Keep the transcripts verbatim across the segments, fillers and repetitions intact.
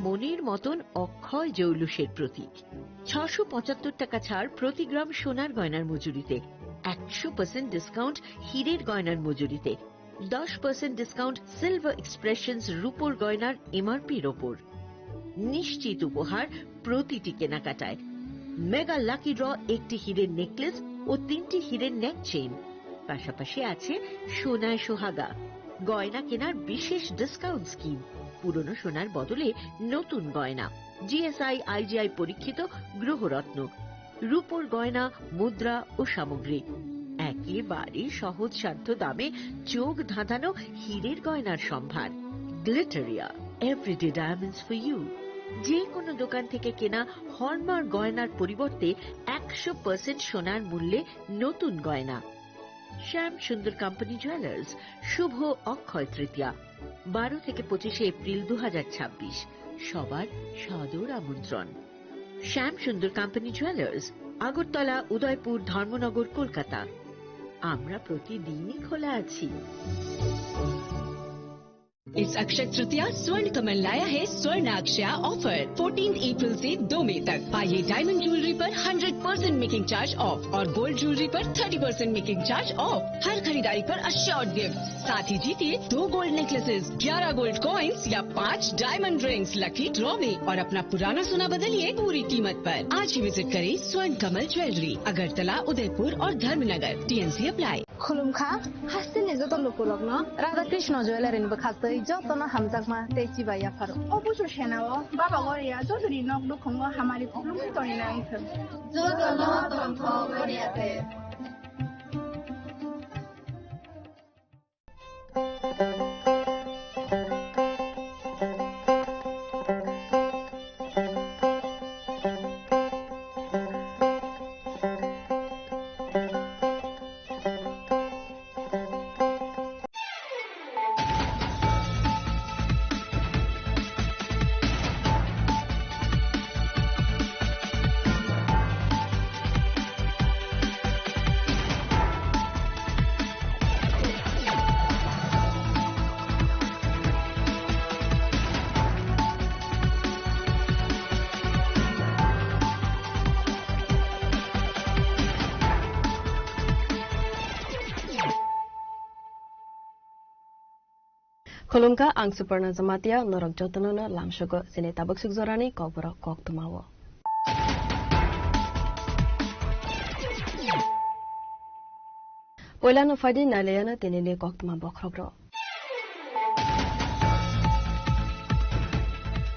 মনের মতন অক্ষয় জৌলুসের প্রতীক। ছশো পঁচাত্তর টাকা ছাড় প্রতি গ্রাম সোনার গয়নার মজুরিতে, একশো পার্সেন্ট ডিসকাউন্ট হীরের গয়নার মজুরিতে, দশ পার্সেন্ট ডিসকাউন্ট সিলভার এক্সপ্রেশনস রূপোর গয়নার এমআরপির ওপর। নিশ্চিত উপহার প্রতিটি কেনাকাটায়। মেগা লাকি ড্র, একটি হীরের নেকলেস ও তিনটি হীরের নেক চেইন। পাশাপাশি আছে সোনায় সোহাগা, গয়না কেনার বিশেষ ডিসকাউন্ট স্কিম, পুরনো সোনার বদলে নতুন গয়না, জিএসআই আইজিআই পরীক্ষিত গ্রহরত্ন, রূপোর গয়না, মুদ্রা ও সামগ্রী। একেবারে সহজসাধ্য দামে চোখ ধাঁধানো হীরের গয়নার সম্ভার। Glitteria, everyday diamonds for you. যে কোনো দোকান থেকে কেনা হলমার্ক গয়নার পরিবর্তে একশো পার্সেন্ট সোনার মূল্যে নতুন গয়না। শ্যাম সুন্দর কোম্পানি জুয়েলার্স, শুভ অক্ষয় তৃতীয়া, বারো থেকে পঁচিশে এপ্রিল দু হাজার ছাব্বিশ, সবার সাদর আমন্ত্রণ। শ্যাম সুন্দর কোম্পানি জুয়েলার্স, আগরতলা, উদয়পুর, ধর্মনগর, কলকাতা। আমরা প্রতিদিনই খোলা আছি। इस अक्षय तृतीया स्वर्ण कमल लाया है स्वर्ण अक्षया ऑफर। फोर्टीन अप्रैल से दो मई तक पाइए डायमंड ज्वेलरी पर hundred percent making charge off और गोल्ड ज्वेलरी पर thirty percent making charge off. हर खरीदारी पर अश्योर्ड गिफ्ट, साथ ही जीतिए दो गोल्ड नेकलेसेस, ग्यारह गोल्ड कॉइन्स या पाँच डायमंड रिंग्स लकी ड्रॉ में और अपना पुराना सोना बदलिए पूरी कीमत पर। आज ही विजिट करें स्वर्ण कमल ज्वेलरी, अगरतला, उदयपुर और Dharmanagar. TNC apply. Khulumkha, hasteni joto lukurokno Radha Krishna Jewellery ni bwkhaktwi jotono hamjakma tei chibai yapharo. O busu senao Baba Goria jotoni nok nukhungo hamari khulumkha tongwi nai thwng. Jotono tongthok Goria te. Khulumkha, ang Suparna Jamatia, norok jotono no lamsugo chini tabuk suk jorani kokborok koktwmao. Poilano phaidi nailayano tinini koktwma bokhorok rok.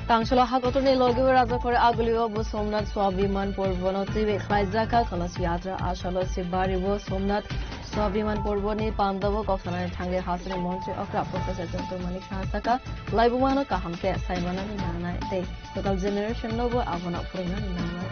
Tangsola hakotorni logi o Rajakore aguli o bo Somnath Swabiman Porbono twiwi khlaijak kha. Kalas Yatra asalo se bari o Somnath Swabiman Porboni pandao kok sanani thangwi hasteni montri okra Professor Doctor Manik Saha sakha, laibumano kaham khe saimanani nangnai tei Kwtal generation no bo abono phwrwngna nangnai.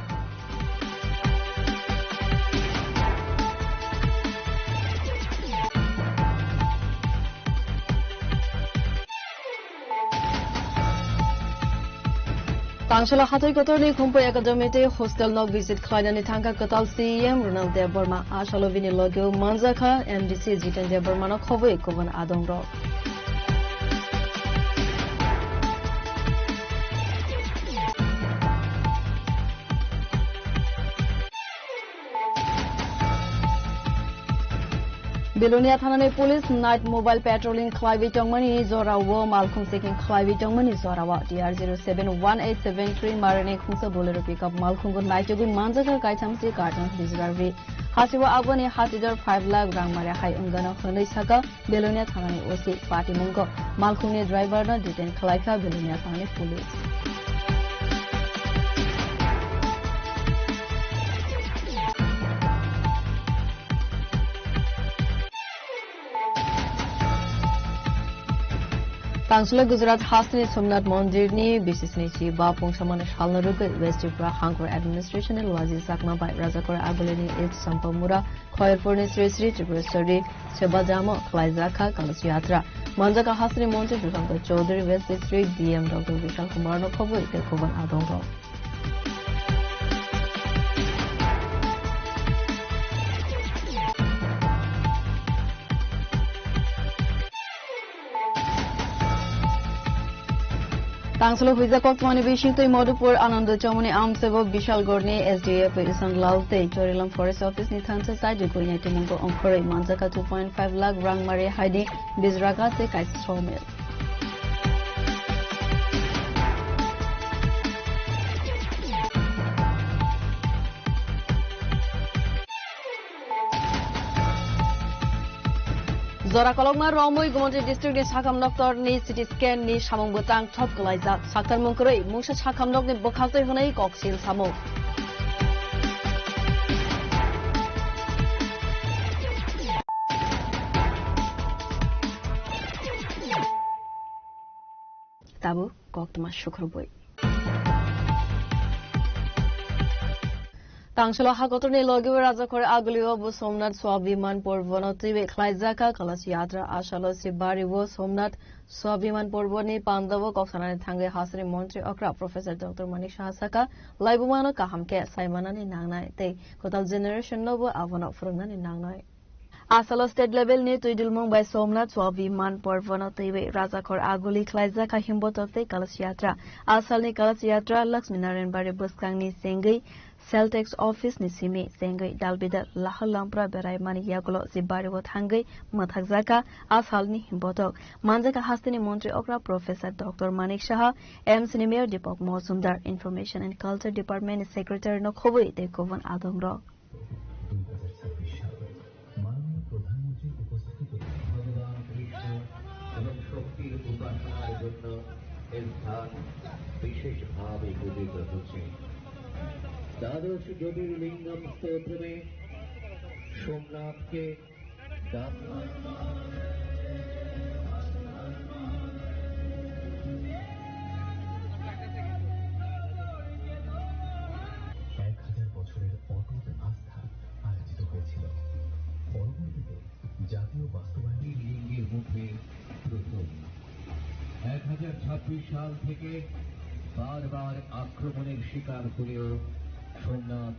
Tangsola Hatoi Kotorni Khumpui Academy tei hostel no visit khlainani thangkha kwtal C E M Ronald Debbarma. Asalo bini logeo manjakha M D C Jiten Debbarma no khobwi kubun adongrok. Belonia thanani police night mobile patrolling khlaiwi tongmani jorao malkhung checking khlaiwi tongmani jorao T R zero seven one eight seven three marani khungsa Bolero pickup malkhungo naitugwi manjakha kaitham si carton bijra ri. Hasibo aboni hatidor five lakh rang mare hai wngano hwnwi saka Belonia thanani O C patimungo malkhungni driver no detain khlaikha Belonia thanani police. Tangsulai Gujarat hasteni Somnath Mondirni bisisni chiba pungsamani salno rwgwi West Tripura Hangkor Administration ni Luaji Chakma bai Rajakor Agulini East Sampamura Khoyerpurni Sri Sri Tripureshwari Sebadhamo khlaijakha Kalas Yatra. Manjaka hasteni Montri Sushanta Chaudhary, West District D M Doctor Vishal Kumar no khobwi tei khobon adongrok. Tangsalo huijak koktwmani bisingtwi Madhupur Ananda Chowmani amsebo Bishalgarhni S D F Isan Lal tei Chorilam Forest Office ni thangsa side rikui nai tongmungo ongkhorwi manjaka two point five lakh rang mari haini bijraka tei kaisa sawmill. Jora kolokma romwi Gumoti district ni Sakham Noktor ni C T scan ni samung bwtang thop kwlaijak. Saktarmung kwrwi mungsa Sakham Nok ni bwkhaktwi hwnwi koksil samung. Tabuk koktwma sukhurubui. Tangsalo hakotorni logibo Rajakhor Agulio bo Somnath Swabiman Porbono twiwi khlaijak kha Kalash Yatra. Asalo Sibari bo Somnath Swabiman Porboni pandao kok sanani thangwi hasteni montri okra Professor Doctor Manik Saha sakha, laibumano kaham khe saimanani nangnai tei kwtal generation no bo abono phwrwngnani nangnai. Asalo state level ni twidulmung bai Somnath Swabiman Porbono twiwi Rajakhor Aguli khlaijak kha Himbotok tei Kalash Yatra. Asalni Kalash Yatra Lakshmi Narayan Bari bwskangni sengwi Cell Tax Office ni simi sengwi dalbidal lahar lampra beraimani yagulo Sibari o thangwi mwthakjak kha asalni Himbotok. Manjak kha hasteni montri okra Professor Doctor Manik Saha, M C ni Mayor Deepak Mojumdar, Information and Culture Department ni Secretary no khobwi tei kubun adongrok. দুই হাজার ছাব্বিশ সালে মাননীয় প্রধানমন্ত্রীর উপস্থিতিতে ভগবান কৃষ্ণ এবং শক্তির উপাসনার জন্য এই স্থান বিশেষভাবে পূজিত হচ্ছে। দ্বাদশ জ্যোতির্লিঙ্গম স্তোত্রে সোমনাথকে এক হাজার বছরের অটুট আস্থা আয়োজিত হয়েছিল। পরবর্তীতে জাতীয় বাস্তবায়ন লিঙ্গের মধ্যে প্রথম। এক হাজার ছাব্বিশ সাল থেকে বারবার আক্রমণের শিকার হলেও সোমনাথ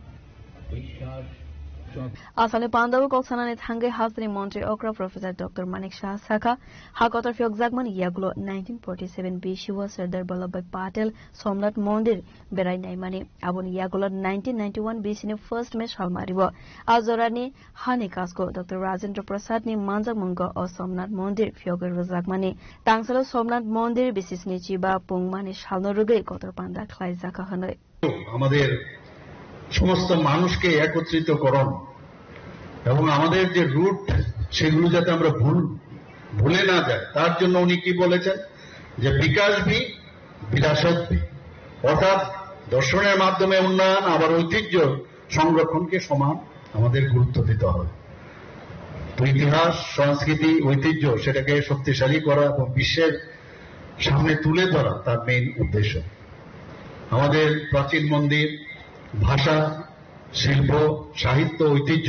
বিশ্বাস সব Asani pandao kok sanani thangwi hasteni montri okra Professor Doctor Manik Saha sakha, ha kotor phiyokjakmani yagulo nineteen forty seven B C o Sardar Vallabhbhai Patel Somnath Mondir berai naimani. Aboni yagulo nineteen ninety one B C ni first May salmario a jorani hani kasko Doctor Rajendra Prasad ni manjakmungo o Somnath Mondir phiyogwi rwjakmani. Tangsalo Somnath Mondir bisisni chiba pungmani salno rwgwi kotor panda khlaijakha hwnwi. আমাদের সমস্ত মানুষকে একত্রিতকরণ এবং আমাদের যে রুট, সেগুলো যাতে আমরা ভুল, ভুলে না যাই, তার জন্য উনি কি বলেছেন? যে বিকাশ ভি বিরাসত ভি, অর্থাৎ দর্শনের মাধ্যমে উন্নয়ন, আবার ঐতিহ্য সংরক্ষণকে সমান আমাদের গুরুত্ব দিতে হবে। তো ইতিহাস, সংস্কৃতি, ঐতিহ্য সেটাকে শক্তিশালী করা এবং বিশ্বের সামনে তুলে ধরা তার মেইন উদ্দেশ্য। আমাদের প্রাচীন মন্দির, ভাষা, শিল্প, সাহিত্য, ঐতিহ্য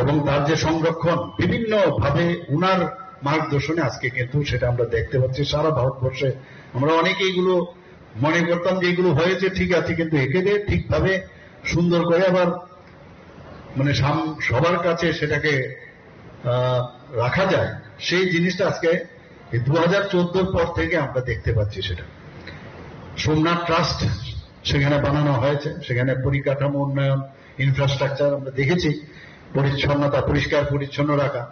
এবং তার যে সংরক্ষণ, বিভিন্নভাবে উনার মার্গদর্শনে আজকে কিন্তু সেটা আমরা দেখতে পাচ্ছি সারা ভারতবর্ষে। আমরা অনেকে এগুলো মনে করতাম যে এগুলো হয়েছে ঠিক আছে, কিন্তু একে যে ঠিকভাবে সুন্দর করে আবার মানে সাম-, সবার কাছে সেটাকে, আহ, রাখা যায়, সেই জিনিসটা আজকে এই দু হাজার চোদ্দোর পর থেকে আমরা দেখতে পাচ্ছি। সেটা সোমনাথ ট্রাস্ট সেখানে বানানো হয়েছে, সেখানে পরিকাঠামো উন্নয়ন, ইনফ্রাস্ট্রাকচার আমরা দেখেছি, পরিচ্ছন্নতা, পরিষ্কার পরিচ্ছন্ন রাখা।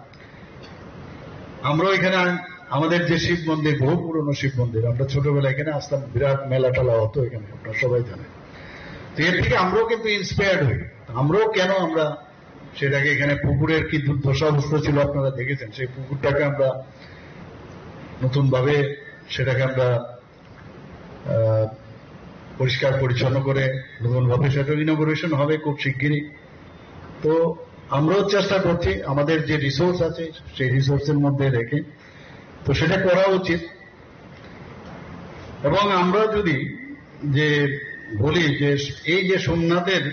আমরাও এখানে আম-, আমাদের যে শিব মন্দির, বহু পুরনো শিব মন্দির, আমরা ছোটবেলায় এখানে আসতাম, বিরাট মেলা টেলা হতো এখানে, আপনারা সবাই জানেন। তো এর থেকে আমরাও কিন্তু ইন্সপায়ার্ড হই। আমরাও কেন আমরা সেটাকে, এখানে পুকুরের কি দুর্দশা অবস্থা ছিল আপনারা দেখেছেন, সেই পুকুরটাকে আমরা নতুনভাবে সেটাকে আমরা, আহ, পরিষ্কার পরিচ্ছন্ন করে নতুনভাবে সেটা ইনোগুরেশন হবে খুব শিগগিরই। তো আমরাও চেষ্টা করছি আমাদের যে রিসোর্স আছে সেই রিসোর্সের মধ্যে রেখে, তো সেটা করা উচিত। এবং আমরা যদি যে বলি যে এই যে সোমনাথের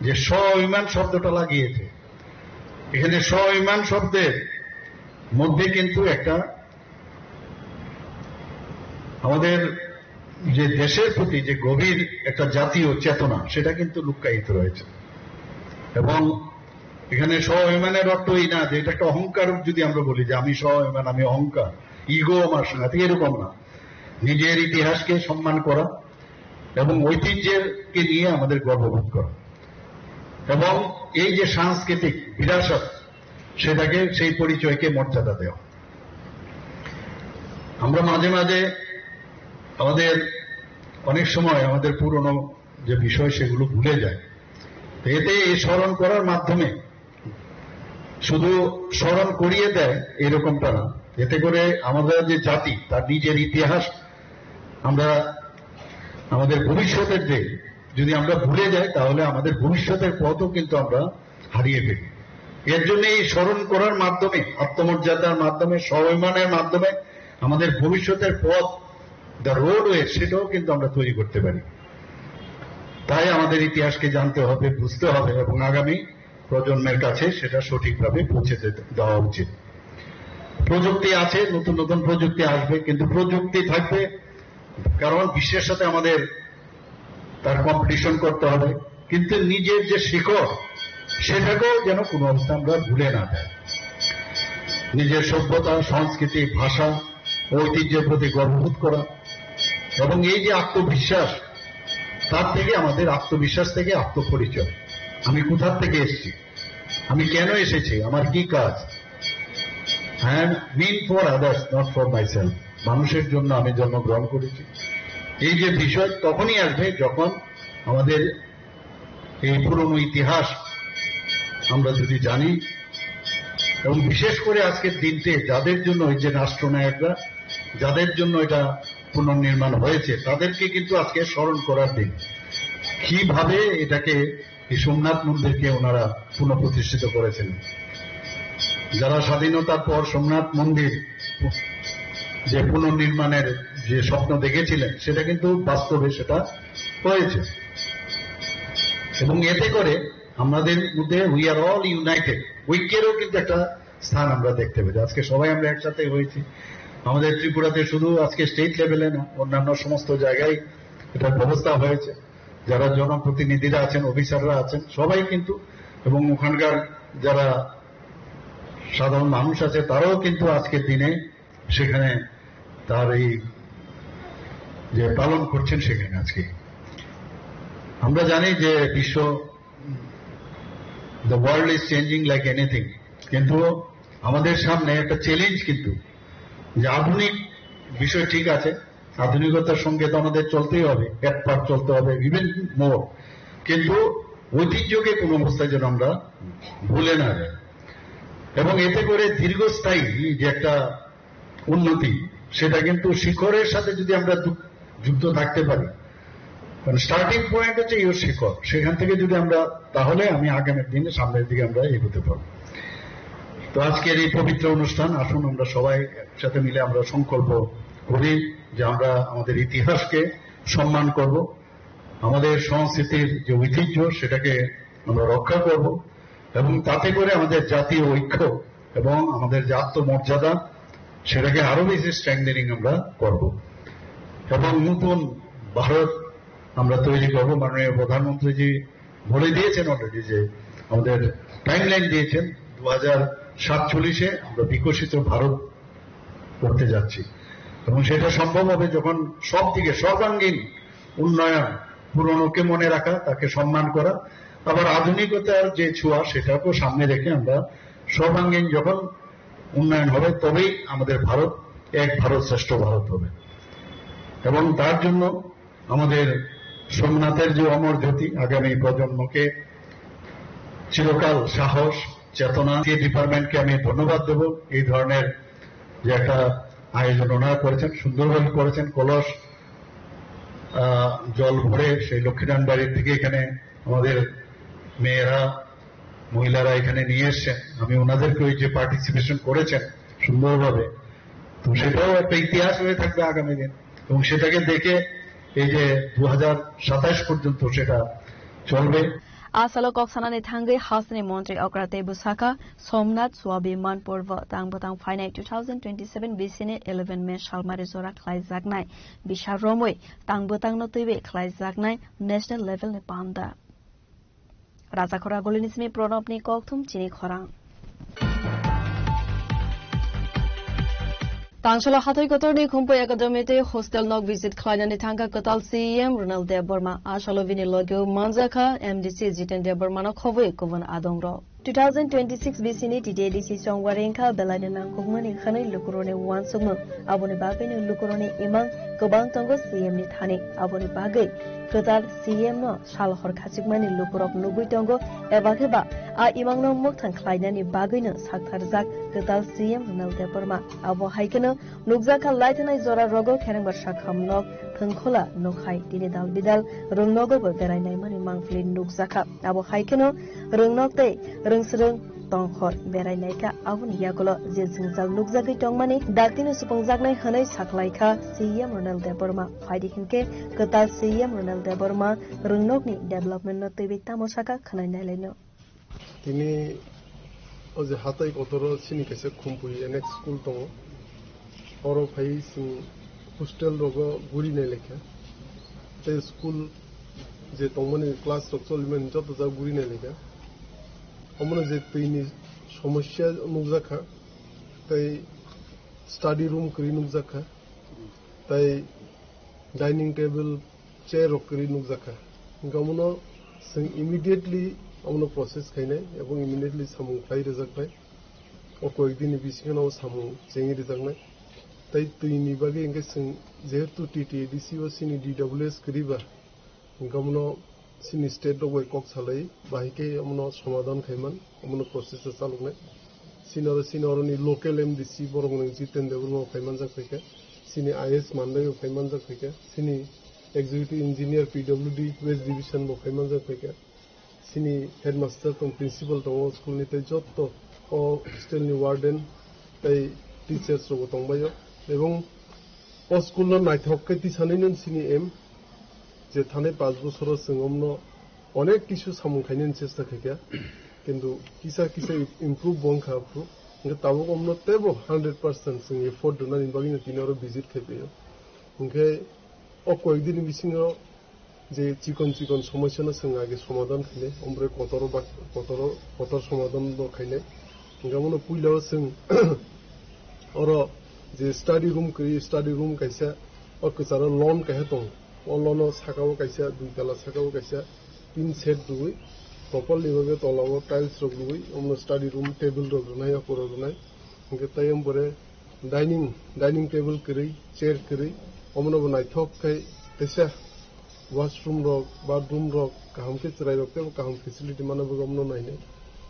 যে স্বইমান শব্দটা লাগিয়েছে, এখানে স্বইমান শব্দের মধ্যে কিন্তু একটা আমাদের যে দেশের প্রতি যে গভীর একটা জাতীয় চেতনা, সেটা কিন্তু লুক্কায়িত রয়েছে। এবং এখানে স্বইমানের অর্থ এই না যে এটা একটা অহংকার, যদি আমরা বলি যে আমি স্বইমান, আমি অহংকার, ইগো আমার সাথে, এরকম না। নিজের ইতিহাসকে সম্মান করা এবং ঐতিহ্যকে নিয়ে আমাদের গর্ববোধ করা এবং এই যে সাংস্কৃতিক বিরাসত, সেটাকে, সেই পরিচয়কে মর্যাদা দেওয়া। আমরা মাঝে মাঝে আমাদের, অনেক সময় আমাদের পুরনো যে বিষয়, সেগুলো ভুলে যায়। তো এতে এই স্মরণ করার মাধ্যমে শুধু স্মরণ করিয়ে দেয় এরকমটা না, এতে করে আমাদের যে জাতি, তার নিজের ইতিহাস, আমরা আমাদের ভবিষ্যতের যে, যদি আমরা ভুলে যাই, তাহলে আমাদের ভবিষ্যতের পথও কিন্তু আমরা হারিয়ে ফেলি। এর জন্য এই স্মরণ করার মাধ্যমে, আত্মমর্যাদার মাধ্যমে, স্বাভিমানের মাধ্যমে আমাদের ভবিষ্যতের পথ, দ্য রোডওয়ে, সেটাও কিন্তু আমরা তৈরি করতে পারি। তাই আমাদের ইতিহাসকে জানতে হবে, বুঝতে হবে এবং আগামী প্রজন্মের কাছে সেটা সঠিকভাবে পৌঁছে যেতে দেওয়া উচিত। প্রযুক্তি আছে, নতুন নতুন প্রযুক্তি আসবে, কিন্তু প্রযুক্তি থাকবে, কারণ বিশ্বের সাথে আমাদের তার কম্পিটিশন করতে হবে, কিন্তু নিজের যে শিকড়, সেটাকেও যেন কোনো অবস্থা আমরা ভুলে না যাই। নিজের সভ্যতা, সংস্কৃতি, ভাষা, ঐতিহ্যের প্রতি গর্ববোধ করা এবং এই যে আত্মবিশ্বাস, তার থেকে, আমাদের আত্মবিশ্বাস থেকে আত্মপরিচয়, আমি কোথা থেকে এসেছি, আমি কেন এসেছি, আমার কি কাজ। I am mean for others, not for myself. মানুষের জন্য আমি জন্মগ্রহণ করেছি। এই যে বিষয় তখনই আসবে, যখন আমাদের এই পুরনো ইতিহাস আমরা যদি জানি, এবং বিশেষ করে আজকের দিনটি যাদের জন্য এই যে রাষ্ট্রনায়করা, যাদের জন্য এটা পুনর্নির্মাণ হয়েছে, তাদেরকে কিন্তু আজকে স্মরণ করার দিন। কিভাবে এটাকে, এই সোমনাথ মন্দিরকে ওনারা পুনঃপ্রতিষ্ঠিত করেছেন, যারা স্বাধীনতার পর সোমনাথ মন্দির যে পুনর্নির্মাণের যে স্বপ্ন দেখেছিলেন, সেটা কিন্তু বাস্তবে সেটা হয়েছে। এবং এতে করে আমাদের মধ্যে we are all united, ঐক্যেরও কিন্তু একটা স্থান আমরা দেখতে পাচ্ছি। আজকে সবাই আমরা একসাথে হয়েছি। আমাদের ত্রিপুরাতে শুধু আজকে স্টেট লেভেলে না, অন্যান্য সমস্ত জায়গায় এটার ব্যবস্থা হয়েছে। যারা জনপ্রতিনিধিরা আছেন, অফিসাররা আছেন, সবাই কিন্তু, এবং ওখানকার যারা সাধারণ মানুষ আছে, তারাও কিন্তু আজকের দিনে সেখানে তার এই যে পালন করছেন সেখানে আজকে। আমরা জানি যে বিশ্ব, the world is changing like anything, কিন্তু আমাদের সামনে একটা চ্যালেঞ্জ কিন্তু, যে আধুনিক বিষয় ঠিক আছে, আধুনিকতার সঙ্গে তো আমাদের চলতেই হবে, এক পার চলতে হবে, ইভেন মোর, কিন্তু ঐতিহ্যকে কোনো অবস্থায় যেন আমরা ভুলে না যাই। এবং এতে করে দীর্ঘস্থায়ী যে একটা উন্নতি, সেটা কিন্তু শিকড়ের সাথে যদি আমরা যু-, যুক্ত থাকতে পারি, কারণ স্টার্টিং পয়েন্ট হচ্ছে ইওর শিকড়, সেখান থেকে যদি আমরা, তাহলে আমি আগামী দিনে সামনের দিকে আমরা এগোতে পারবো। তো আজকের এই পবিত্র অনুষ্ঠান, আসুন আমরা সবাই একসাথে মিলে আমরা সংকল্প করি যে আমরা আমাদের ইতিহাসকে সম্মান করব, আমাদের সংস্কৃতির যে ঐতিহ্য, সেটাকে আমরা রক্ষা করব এবং তাতে করে আমাদের জাতীয় ঐক্য এবং আমাদের যে আত্মমর্যাদা, সেটাকে আরো বেশি স্ট্রেংথেনিং আমরা করব। এবং নতুন ভারত আমরা তৈরি করব। মাননীয় প্রধানমন্ত্রীজি বলে দিয়েছেন অলরেডি, যে আমাদের টাইমলাইন দিয়েছেন, দু হাজার সাতচল্লিশে আমরা বিকশিত ভারত করতে যাচ্ছি। এবং সেটা সম্ভব হবে যখন সব দিকে সর্বাঙ্গীন উন্নয়ন, পুরনোকে মনে রাখা, তাকে সম্মান করা, আবার আধুনিকতার যে ছোঁয়া, সেটাকেও সামনে রেখে আমরা সর্বাঙ্গীন যখন উন্নয়ন হবে, তবেই আমাদের ভারত এক ভারত শ্রেষ্ঠ ভারত হবে। এবং তার জন্য আমাদের সোমনাথের যে অমর জ্যোতি, আগামী প্রজন্মকে চিরকাল সাহস, চেতনা দিয়ে, ডিপার্টমেন্টকে আমি ধন্যবাদ দেব। এই ধরনের যে একটা আয়োজন ওনারা করেছেন, সুন্দরভাবে করেছেন। কলস, আহ, জল ভরে সেই লক্ষ্মীনারায়ণ বাড়ির থেকে এখানে আমাদের মেয়েরা, মহিলারা এখানে নিয়ে এসছেন। আমি ওনাদেরকে ওই যে পার্টিসিপেশন করেছেন সুন্দরভাবে, তো সেটাও একটা ইতিহাস হয়ে থাকবে আগামী দিন। এবং সেটাকে দেখে এই যে দু হাজার সাতাশ পর্যন্ত সেটা চলবে। A salo kok sanani thangwi hasteni montri Okra teibo sakha, Somnath Swabiman Porbo tang bwtang phainai two thousand twenty-seven bisini eleven May salmari jora khlaijaknai, bisa romwi tang bwtangno twiwi khlaijaknai national levelni panda. Rajakhora Golini simi Pranabni kokthum chini khorang. Tangsalo hathai kotorni Khumpui Academy tei hostel nok visit khlainani thangkha kwtal C E M Ronald Debbarma. Asalo bini logeo manjakha M D C Jiten Debbarmano khobwi kubun adongrok. Two thousand twenty-six B C ni T T A D C chongwari wngkha belaino nangkukmani hwnwi lukurokni uansukmung. Aboni bagwino lukurokni imang kwbang tongo C M ni thani. Aboni bagwi kwtal C M no sal hor khachikmani lukurok nugwi tongo, eba khe ba a imangno mwkthang khlainani bagwino saktharjak kwtal C M Ronald Debbarma. Abo hai kheno nukjakha laithanai jora rogo kherengbar sakham nok thwngkhola nukhai tini dal bidal rwngnogo bo berai naimani mangpili nukjakha. Abo hai kheno rwngnok tei rwngsrwng tongkhor berai naikha. Aboni yagulo je jwngjal nukjagwi tongmani daktino supungjaknai hwnwi saklaikha C M Ronald Debbarma. Phaidi hinkhe kwtal C M Ronald Debbarma rwngnokni development no twiwi tamo sakha khwnai nailaino. Tini o je hatai kotoro chini kaisa Khumpui N X school tongo. Oro phai chwng hostel rogo guri nai lekha. Tei school je tongmani class rok cholimani joto jagao guri nai lekha. Omono je twini somosya nukjakha, tei study room kwrwi nukjakha, tei dining table, chair rok kwrwi nukjakha. Hwnkhe omono chwng immediately omono process khainai ebong immediately samung khlai rwjaknai. O koyek dini bisingo samung chengwi rwjaknai. Tei twini bagwi hwnkhe chwng jehetu T T A D C o chini D W S kwrwi ba, hwnkhe omono chini state rok bai kok salai bahai khe omono somadhan khaiman, omono process o chaloknai. Chini oro, chini oroni local M D C borok nwng Jiten Debbarma bo phaimanjak phaikha, chini I S Mandai bo phaimanjak phaikha, chini executive engineer P W D West Division bo phaimanjak phaikha. Chini headmaster tong, principal tongo school ni, tei jotto o hostel ni warden tei teachers rok bo tongbaio. Ebong o school no naithok khe tisanai nw chini aim je thanai panch bosoro chwng omno onek kisu samung khainani chesta khaikha, kintu kisa kisa improve bo wngkha aphuru. Hwnkhe tabuk omno teibo hundred percent chwng effort rwnani bagwino tini oro visit khai phaio. Hwnkhe o koyek dini bisingo je chikon chikon somosya no chwng age somadhan khainai, ombre kotoro ba, kotoro, kotor somadhan no khainai. Hwnkhe omono puila o chwng oro je study room kwrwi, study room kaisa o kwcharo lawn kaisa tongo. O lawn o saka o kaisa dui tala, saka o kaisa tin shed rwui, properly bagwi tola o tiles rok rwui, omono study room table rok rwnai, akorok rwnai. Hwnkhe tei omo pore dining, dining table kwrwi, chair kwrwi, omono bo naithok khe teisa washroom rok, bathroom rok kaham khe chwrai rok teibo kaham facility mana bagwi omono nainai.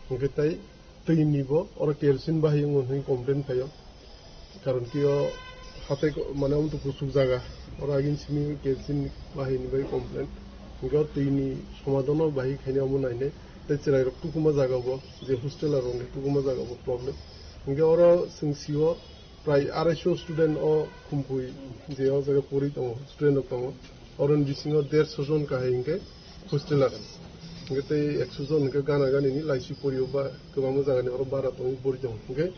Hwnkhe tei twi ni bo oro kerosene bahai wngo hwnwi complain phaio. Karon ki o hatai ko-, mane omo to kuchuk jaga, oro agin simi kerosene bahai ni bai complain. Hwnkhe o twi ni somadhan o bahai khainai omo nainai. Tei chwrai rok tukuma jaga bo, je hostel rok ni tukuma jaga bo problem. Hwnkhe oro chwng sio prai arai so student o Khumpui je o jaga pori tongo, student rok tongo. Oroni bisingo derso jon kahai hwnkhe hostel rok. Hwnkhe tei ekso jon hwnkhe gana gani ni laisi porio ba kwbangma jaga ni oro bara tongwi pori tongo. Hwnkhe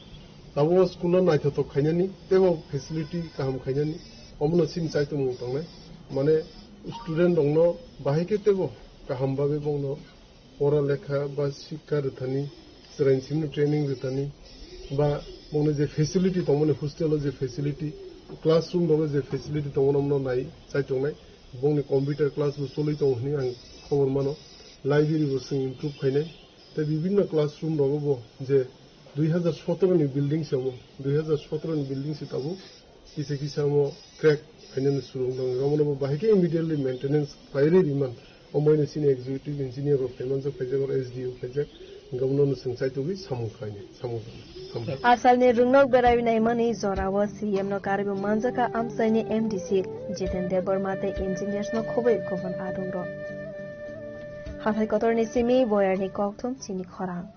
tabuk o school o naithothok khainani teibo facility kaham khainani omono chini chaitumung tongnai. Mane student rokno bahai khe teibo kaham bagwi bongno pora lekha ba sikha rwthani, chwraini simi training rwthani, ba bongni je facility tongmani, hostel o je facility, classroom rogo je facility tongmani, omono nai chai tongnai. Bongni computer class bo choli tongo hwnwi ang khobor mano. Library bo chwng improve khainai. Tei bibinno classroom rogo bo je dui hazar sotoro ni building se omo, dui hazar sotoro ni building se tabuk kisa kisa omo crack phainani surung tongo. Omono bo bahai khe immediately maintenance khlai rwi rimani. Omoino chini executive engineer rok phaimanjak, phaijak, oro S D O phaijak. Hwnkhe omono chwng chaitugwi samung khlainai, samung khlainai. Asalni rwngnok berai naimani jorao C M no karwi manjakha amchaini M D C Jiten Debbarma tei engineers no khobwi kubun adongrok. Hathai kotorni simi boyarni kokthum chini khorang.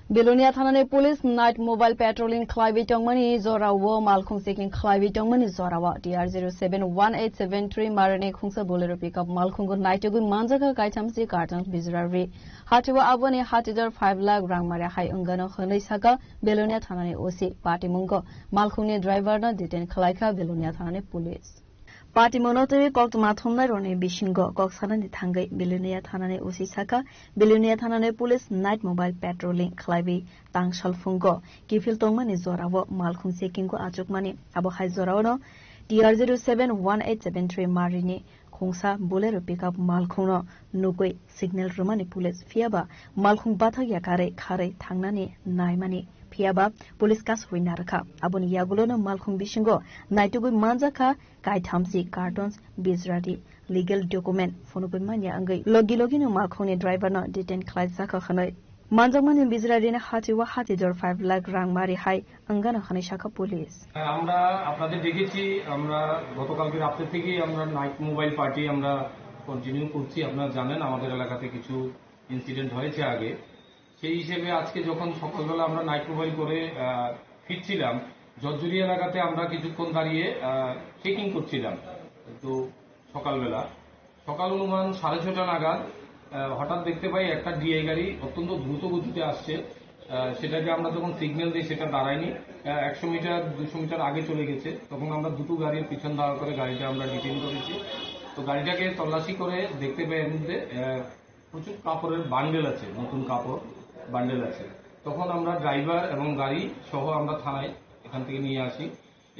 Belonia thanani police night mobile patrolling khlaiwi tongmani jorao malkhung checking khlaiwi tongmani jorao T R zero seven one eight seven three marani khungsa Bolero pickup malkhungo naitugwi manjakha kaithamsi carton bijra ri. Hatio aboni hatidor five lakh rang mare hai wngano hwnwi saka Belonia thanani O C. Patimungo malkhungni driver no detain khlaikha Belonia thanani police. Party mono twi koktwma thumnai rokni bisingo kok sanani thangwi Bilonia thanani O C sakha, Bilonia thanani police night mobile patrolling khlaiwi tang salphungo kiphil tongmani jorao malkhung checking o achukmani. Abo hai joraono T R zero seven one eight seven three marini khungsa Bolero pickup malkhungno nugwi signal rwmani police, phiyaba malkhung bathak yakarwi kharwi thangnani naimani, phiyaba police kasui narwkha. Aboni yagulono malkhung bisingo naitugwi manjakha kaithamsi cartons, bijradi, legal document phunugwi manya wngwi logi logino malkhungni driverno detain khlaijakha hwnwi. Manjakmani bijrarino hati o hati jor five lakh rang mari hai wngano hwnwi sakha police. আমরা আপনাদের ডেকেছি, আমরা গতকালকে রাত্রে থেকেই আমরা night mobile party আমরা কন্টিনিউ করছি। আপনারা জানেন আমাদের এলাকাতে কিছু ইনসিডেন্ট হয়েছে আগে, সেই হিসেবে আজকে যখন সকালবেলা আমরা নাইট মোবাইল করে আহ, ফিরছিলাম, জর্জরি এলাকাতে আমরা কিছুক্ষণ দাঁড়িয়ে চেকিং করছিলাম। তো সকালবেলা, সকাল অনুমান সাড়ে ছটা নাগাদ আহ, হঠাৎ দেখতে পাই একটা ডিআই গাড়ি অত্যন্ত দ্রুত গতিতে আসছে। আহ, সেটাকে আমরা যখন সিগন্যাল দিই, সেটা দাঁড়ায়নি। আহ, একশো মিটার, দুশো মিটার আগে চলে গেছে। তখন আমরা দুটো গাড়ির পিছন ধাওয়া করে গাড়িটা আমরা ডিটেইন করেছি। তো গাড়িটাকে তল্লাশি করে দেখতে পাই এর মধ্যে আহ, প্রচুর কাপড়ের বান্ডেল আছে, নতুন কাপড় বান্ডেল আছে। তখন আমরা ড্রাইভার এবং গাড়ি সহ আমরা থানায় এখান থেকে নিয়ে আসি।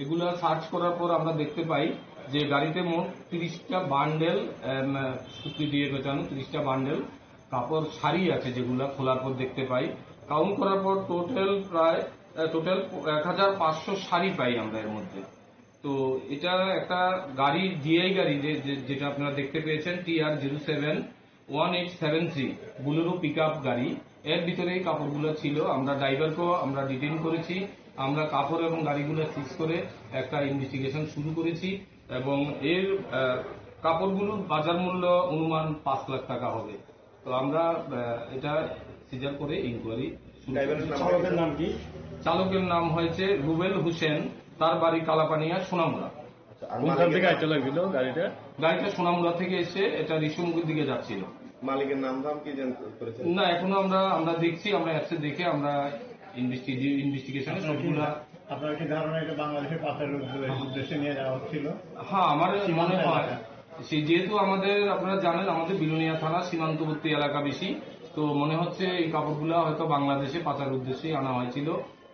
এগুলা সার্চ করার পর আমরা দেখতে পাই যে গাড়িতে মোট তিরিশটা বান্ডেল, এম, সুতি দিয়ে গোছানো তিরিশটা বান্ডেল কাপড় শাড়ি আছে, যেগুলা খোলার পর দেখতে পাই। কাউন্ট করার পর টোটাল প্রায়, আহ, টোটাল এক হাজার পাঁচশো শাড়ি পাই আমরা এর মধ্যে। তো এটা একটা গাড়ি, ডিআই গাড়ি, যে, যে, যেটা আপনারা দেখতে পেয়েছেন, T R zero seven one eight seven three, Bolero pickup গাড়ি। এর ভিতরে এই কাপড়গুলো ছিল। আমরা ড্রাইভারকেও আমরা ডিটেইন করেছি। আমরা কাপড় এবং গাড়িগুলো সিজ করে একটা ইনভেস্টিগেশন শুরু করেছি এবং এর, আহ, কাপড়গুলোর বাজার মূল্য অনুমান পাঁচ লাখ টাকা হবে। তো আমরা, আহ, এটা সিজার করে ইনকোয়ারি শুরু করেছি। চালকের নাম কি? চালকের নাম হয়েছে রুবেল হোসেন, তার বাড়ি কালাপানিয়া, সোনামুড়া। আচ্ছা, আর কোনখান মালিকের থেকে নাম? আইতে লাগছিল গাড়িটা? গাড়িটা সোনামুড়া থেকে এসে এটা ঋষিমুখের দিকে যাচ্ছিল। মালিকের নাম ধাম কি জান-, করেছেন? না, এখনো আমরা, আমরা দেখছি, আমরা অ্যাপসে দেখে আমরা ইনভেস্টিগে-, ইনভেস্টিগেশনে আপনারা কি সবগুলা ধা-, আপনারা কি ধারণা এটা বাংলাদেশে পাচারের উদ্দে-, উদ্দেশ্যে নিয়ে যাওয়া হচ্ছিল? হ্যাঁ, আমার মনে সীমান্ত হয়। এলাকা। সে যেহেতু আমাদের, আপনারা জানেন, আমাদের বিলোনিয়া থানা সীমান্তবর্তী এলাকা বেশি, তো মনে হচ্ছে এই কাপড়গুলা হয়তো বাংলাদেশে পাচার উদ্দেশ্যেই আনা হয়েছিল।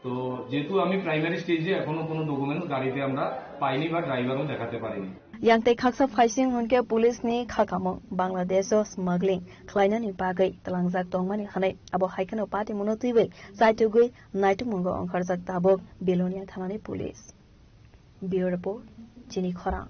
তো যেহেতু আমি প্রাইমারি স্টেজে, এখনো কোনো ডকুমেন্টস গাড়িতে আমরা পাইনি বা ড্রাইভারও দেখাতে পারিনি। Yang tei khaksa phaising hwnkhe police ni khakamung Bangladesh o smuggling khlainani bagwi tlangjak tongmani hwnwi abo hai kheno patimono twiwi chaitugwi naitukmungo ongkharjak tabuk Bilonia thanani police. Bureau Report, Chini Khorang.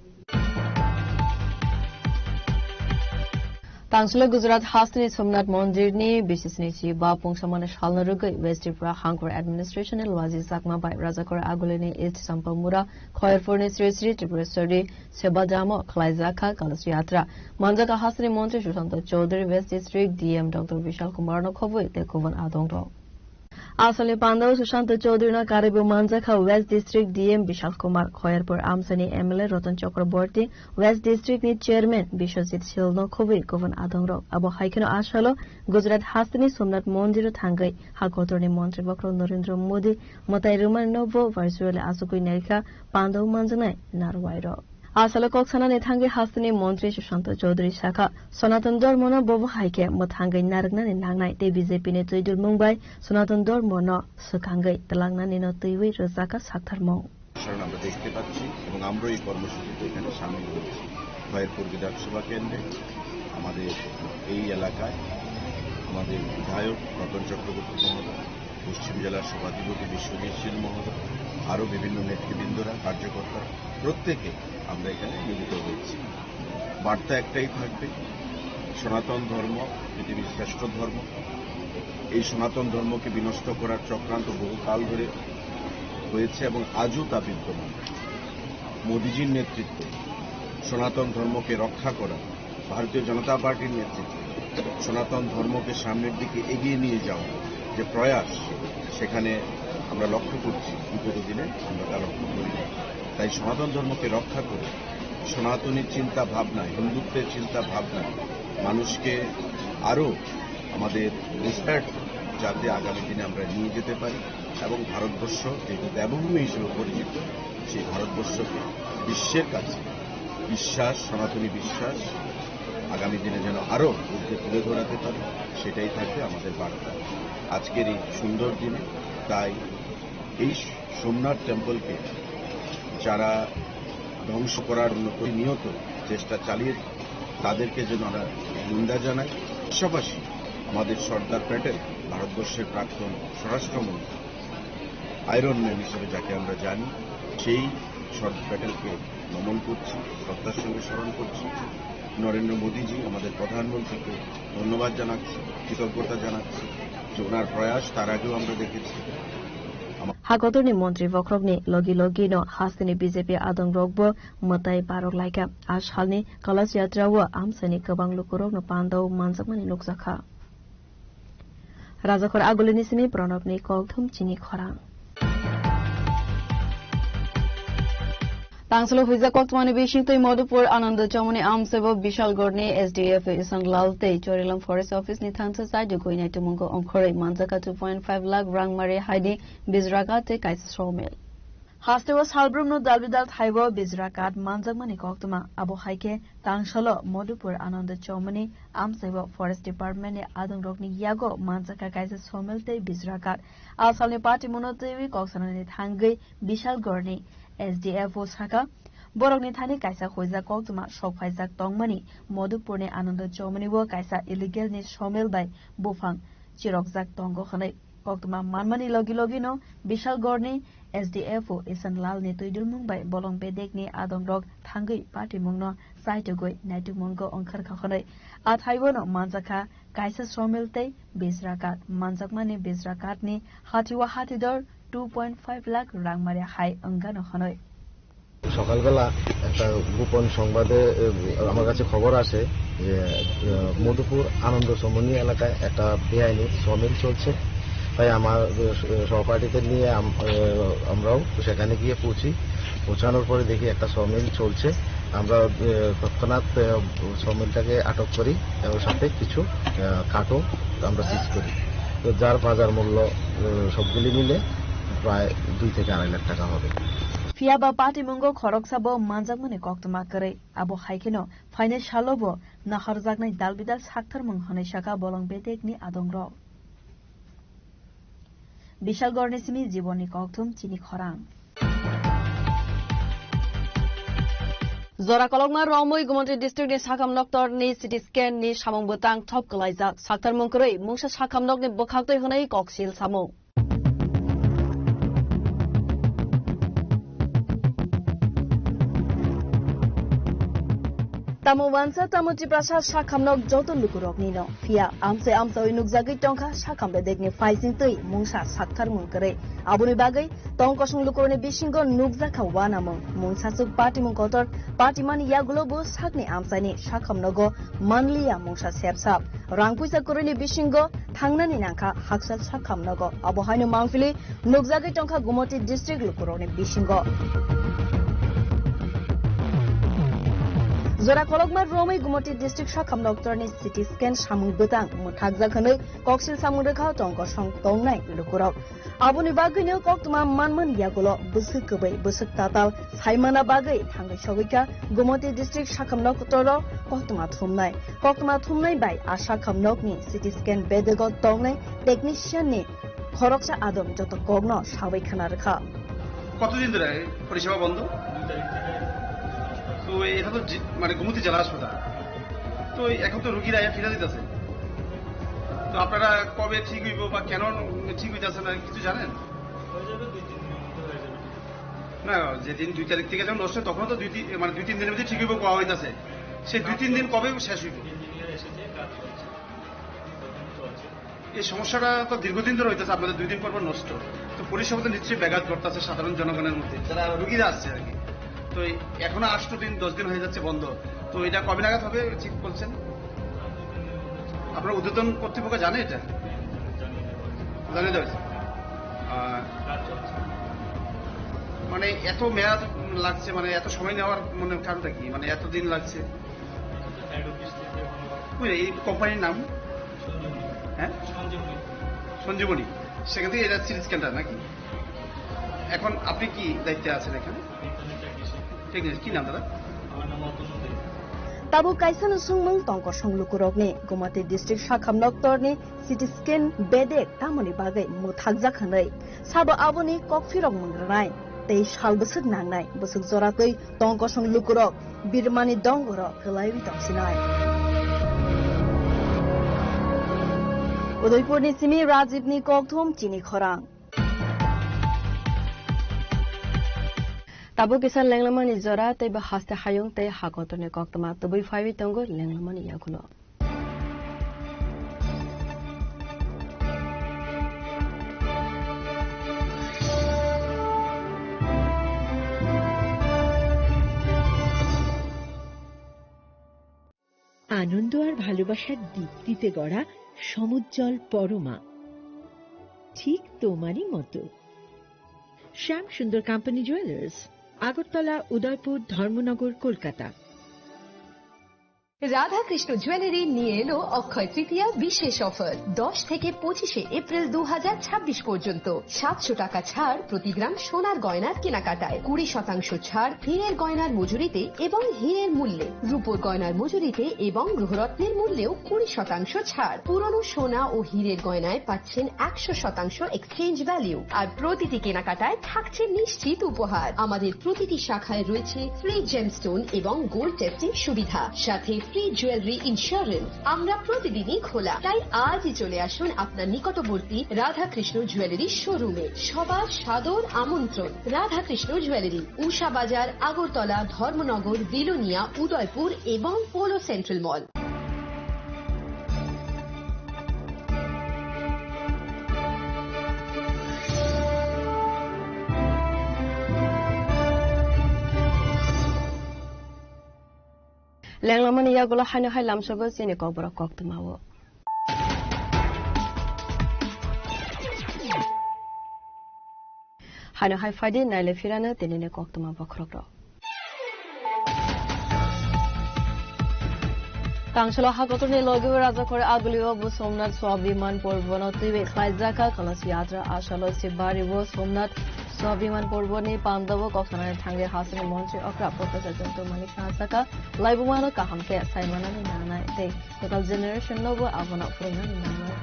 Tangsulo Gujarat hasteni Somnath Mondir ni bisisni chiba pungsamani salno rwgwi West Tripura Hangkor Administration ni Luaji Chakma bai Rajakor Agulini East Sampamura Khoyerpur ni Sri Sri Tripureshwari Sebadhamo khlaijak kha Kalas Yatra. Manjak kha hasteni Montri Sushanta Chowdhury, West District D M Doctor Vishal Kumar no khobwi tei kubun adong rok. Asalni pandao Sushanta Chowdhury no karwibo manjakha West District D M Bishal Kumar, Khoyerpur amchaini M L A Ratan Chakraborty, West District ni Chairman Biswajit Sil no khobwi kubun adongrok. Abo hai kheno asalo Gujarat hasteni Somnath Mondir o thangwi ha kotorni Montri Bokhorok Narendra Modi mwtai rwmani no bo virtually achugwi naikha pandao manjaknai narwai rok. Asalo kok sanani thangwi hasteni Montri Sushanta Chowdhury sakha, Sanatan Dharmano bobo hai khe mwthangwi narwknani nangnai tei B J P ni twidulmung bai Sanatan Dharmano swkangwi twlangnani no twiwi rwjakha saktharmung. কারণ আমরা দেখতে পাচ্ছি এবং আমরাও এই কর্মসূচিতে এখানে সামিল হয়েছি। খয়েরপুর বিধানসভা কেন্দ্রে আমাদের এই এলাকায় আমাদের বিধায়ক রতন চক্রবর্তী মহোদয়, পশ্চিম জেলার সভাধিপতি বিশ্বজিৎ শীল মহোদয়, আরও বিভিন্ন নেতৃবৃন্দরা, কার্যকর্তারা, প্রত্যেকে আমরা এখানে মিলিত হয়েছি। বার্তা একটাই থাকবে, সনাতন ধর্ম পৃথিবীর শ্রেষ্ঠ ধর্ম। এই সনাতন ধর্মকে বিনষ্ট করার চক্রান্ত বহুকাল ধরে হয়েছে এবং আজও তা বিদ্যমান। মোদিজির নেতৃত্বে সনাতন ধর্মকে রক্ষা করা, ভারতীয় জনতা পার্টির নেতৃত্বে সনাতন ধর্মকে সামনের দিকে এগিয়ে নিয়ে যাওয়া যে প্রয়াস, সেখানে আমরা লক্ষ্য করছি, বিগত দিনে আমরা তা লক্ষ্য করি না। তাই সনাতন ধর্মকে রক্ষা করে সনাতনী চিন্তা ভাবনা, হিন্দুত্বের চিন্তা ভাবনা মানুষকে আরও আমাদের রিফার্ড, যাতে আগামী দিনে আমরা নিয়ে যেতে পারি এবং ভারতবর্ষ যেহেতু দেবভূমি হিসেবে পরিচিত, সেই ভারতবর্ষকে বিশ্বের কাছে বিশ্বাস, সনাতনী বিশ্বাস আগামী দিনে যেন আরো ঊর্ধ্বে তুলে ধরাতে পারি, সেটাই থাকবে আমাদের বার্তা আজকের এই সুন্দর দিনে। তাই এই সোমনাথ টেম্পলকে যারা ধ্বংস করার জন্য প্রতিনিয়ত চেষ্টা চালিয়ে, তাদেরকে যেন আমরা নিন্দা জানাই। পাশাপাশি আমাদের সর্দার প্যাটেল, ভারতবর্ষের প্রাক্তন স্বরাষ্ট্রমন্ত্রী, আয়রন ম্যান হিসেবে যাকে আমরা জানি, সেই সর্দার প্যাটেলকে নমন করছি, শ্রদ্ধার সঙ্গে স্মরণ করছি। নরেন্দ্র মোদীজি, আমাদের প্রধানমন্ত্রীকে ধন্যবাদ জানাচ্ছি, কৃতজ্ঞতা জানাচ্ছি যে ওনার প্রয়াস তার আগেও আমরা দেখেছি। Hakotorni montri bokhorokni logi logi no hasteni B J P adongrokbo mwtai barok laikha. A salni Kalash Yatra o amchaini kwbang lukurokno pandao manjakmani nukjakha. Rajakhor Agulini simi Pranobni kokthum chini khorang. Tangsalo huijak koktwmani bisingtwi Madhupur Ananda Chowmani amsaibo Bishalgarhni S D F Isan Lal tei Chorilam Forest Office ni thansa saidugwi naitukmungo ongkhorwi manjakha two point five lakh rangmari haini bijrakat tei kaisa sawmill. Hasteo salbrumno dalbidal thaibo bijrakat manjakmani koktwma. Abo hai khe tangsalo Madhupur Ananda Chowmani amsaibo Forest Department ni adongrokni yago manjakha kaisa sawmill tei bijrakat. A salni patimungno twiwi kok sanani thangwi Bishalgarhni S D F o sakha, borokni thani kaisa huijak koktwma sok phaijak tongmani Madhupurni Ananda Chowmani o kaisa illegal ni sawmill bai buphang chirokjak tongo hwnwi. Koktwma manmani logi logi no Bishalgarhni S D F o Isan Lal ni twidulmung bai bolong bedekni adongrok thangwi patimungno saitugwi naitukmungo ongkharkha hwnwi. A thaibono manjakha kaisa sawmill tei bijrakat. Manjakmani bijrakatni hatio hatidor two point five lakh rangmari hai wngano hwnwi. সকালবেলা একটা গোপন সংবাদে, এ, আমার কাছে খবর আসে যে, এ, মধুপুর আনন্দ সমনি এলাকায় একটা বেআইনি সমিল চলছে। তাই আমার, এ, সহপাঠীদের নিয়ে আম-, এ, আমরাও সেখানে গিয়ে পৌঁছি। পৌঁছানোর পরে দেখি একটা সমিল চলছে। আমরা, এ, তৎক্ষণাৎ, এ, সমিলটাকে আটক করি এবং সাথে কিছু, এ, কাঠও আমরা সিজ করি। তো যার বাজার মূল্য, এ, সবগুলি মিলে প্রায় দুই থেকে আড়াই লাখ টাকা হবে। Phiya ba patimungo khoroksa bo manjakmani koktwma kwrwi. Abo hai kheno phainai salo bo naharjaknai dalbidal saktharmung hwnwi sakha bolong bedekni adongrok. Bishalgarhni simi Jibonni kokthum chini khorang. Jora kolokma romwi Gumoti district ni Sakham Noktor ni C T scan ni samung bwtang thop kwlaijak. Saktharmung kwrwi mungsa Sakham Nokni bwkhaktwi hwnwi koksil samung. Tamo wansa, tamo Tiprasa Sakham Nok joto lukurokni no. Phiya amchai amchawi nukjagwi tongkha Sakham bedekni phaising twi mungsa saktharmung kwrwi. Aboni bagwi tong kosong lukurokni bisingo nukjakha uanamung, mungsaswk patimung kotor, patimani yagulo bo sakni amchaini Sakham Nogo manliya mungsa sepsap. Rang puisa kwrwini bisingo thangnani nangkha haksa Sakham Nogo. Abo haino mangpili nukjagwi tongkha Gumoti district lukurokni bisingo. Jora kolokma romwi Gumoti district Sakham Noktorni C T scan samung bwtang mwthakjak hwnwi koksil samung rwkha tong kosong tongnai lukurok. Aboni bagwino koktwma manmani yagulo bwswk kwbwi bwswk tatal saimana bagwi thangwi sogwikha Gumoti district Sakham Noktoro koktwma thumnai. Koktwma thumnai bai a Sakham Nokni C T scan bedego tongnai technician ni khoroksa adom joto kokno sawi khna rwkha. কতদিন ধরে পরিষেবা বন্ধ? তো এটা তো জি-, মানে গুমতি জেলা হাসপাতাল, তো এখন তো রুগীরা ফিরে দিতেছে। তো আপনারা কবে ঠিক হইব বা কেন ঠিক হইতেছে না কিছু জানেন? হয়ে যাবে, দুই তিন দিনের মধ্যে হয়ে যাবে। না, যেদিন দুই তারিখ থেকে যখন নষ্ট হয়, তখনও তো দুই তিন, মানে দুই তিন দিনের মধ্যে ঠিক হইব কোয়া হইতাছে। সেই দুই তিন দিন কবে শেষ হইব? তিন দিন এসেছে, কাজ চলছে। তখন তো আছে। এই সমস্যাটা তো দীর্ঘদিন ধরে হইতেছে, আপনাদের দুই দিন পর পর নষ্ট। তো পরিষেবা তো নিশ্চয়ই ব্যাঘাত ঘটতেছে সাধারণ জনগণের মধ্যে, যারা রুগীরা আসছে আর কি। তো এই এখনো আষ্ট দিন, দশ দিন হয়ে যাচ্ছে বন্ধ। তো এটা কবে নাগাদ হবে ঠিক বলছেন? আপনার ঊর্ধ্বতন কর্তৃপক্ষ জানে এটা? জানিয়ে দেওয়া হয়েছে। আহ, মানে এত মেয়াদ লাগছে, মানে এত সময় নেওয়ার মানে কারণটা কি? মানে এত দিন লাগছে? ওই এই কোম্পানির নাম? হ্যাঁ? সঞ্জীবনী। সেখান থেকে এটা সিটি স্ক্যানটা নাকি? এখন আপনি কি দায়িত্বে আছেন এখানে? টেকনিশিয়ান। কি নাম দাদা? Tabuk kaisano swngmung tongkosong lukurokni, Gumati district Sakham noktorni C T scan bedek tamoni bagwi mwthakjak hwnwi. Sabo aboni kokphirok mung rwnai tei sal bwswk nangnai, bwswk jora twi tongkosong lukurok birmani dongoro kwlaiwi tongsinai. Udaipurni simi Rajibni kokthum chini khorang. Tabuk kisa lenglamani jora tei bo haste hayung tei ha kotorni koktwma tubui phaiwi tongo lenglamani yagulo. আনন্দ আর ভালোবাসার দীপ্তিতে গড়া সমুজ্জ্বল পরমা, ঠিক তোমারই মতো। শ্যাম সুন্দর company jewellers, Agartala, উদয়পুর, ধর্মনগর, কলকাতা। রাধাকৃষ্ণ জুয়েলারি নিয়ে এলো অক্ষয় তৃতীয়া বিশেষ অফার। দশ থেকে পঁচিশে এপ্রিল দু হাজার ছাব্বিশ পর্যন্ত সাতশো টাকা ছাড় প্রতি গ্রাম সোনার গয়নার কেনাকাটায়, কুড়ি শতাংশ ছাড় হীরের গয়নার মজুরিতে এবং হীরের মূল্যে, রূপোর গয়নার মজুরিতে এবং গ্রহরত্নের মূল্যেও কুড়ি শতাংশ ছাড়। পুরনো সোনা ও হীরের গয়নায় পাচ্ছেন একশো শতাংশ এক্সচেঞ্জ ভ্যালু। আর প্রতিটি কেনাকাটায় থাকছে নিশ্চিত উপহার। আমাদের প্রতিটি শাখায় রয়েছে ফ্রি জেমস্টোন এবং গোল্ড টেস্টিং সুবিধা, সাথে ফ্রি জুয়েলারি ইন্স্যুরেন্স। আমরা প্রতিদিনই খোলা, তাই আজই চলে আসুন আপনার নিকটবর্তী রাধাকৃষ্ণ জুয়েলারি শোরুমে। সবার সাদর আমন্ত্রণ। রাধাকৃষ্ণ জুয়েলারি, উষা বাজার, আগরতলা, ধর্মনগর, বিলোনিয়া, উদয়পুর এবং polo central mall. Lenglamani yagulo haino hai lamsogo chini kokborok koktwmao. Haino hai phaidi naile phirano tinini koktwma bokhorokrok. Tangsolo hakotorni logi o Rajakor Aguli o bo Somnath Swabiman Porbono twiwi khlaijak kha Kalas Yatra. Asalo Sibari o Somnath Swabiman Porboni pandao kok sanani thangwi hasini montri okra Professor Jonto Malik sajak kha, laibumano kaham khe saimanani nangnai tei local generation no bo abono phwrwngnani nangnai.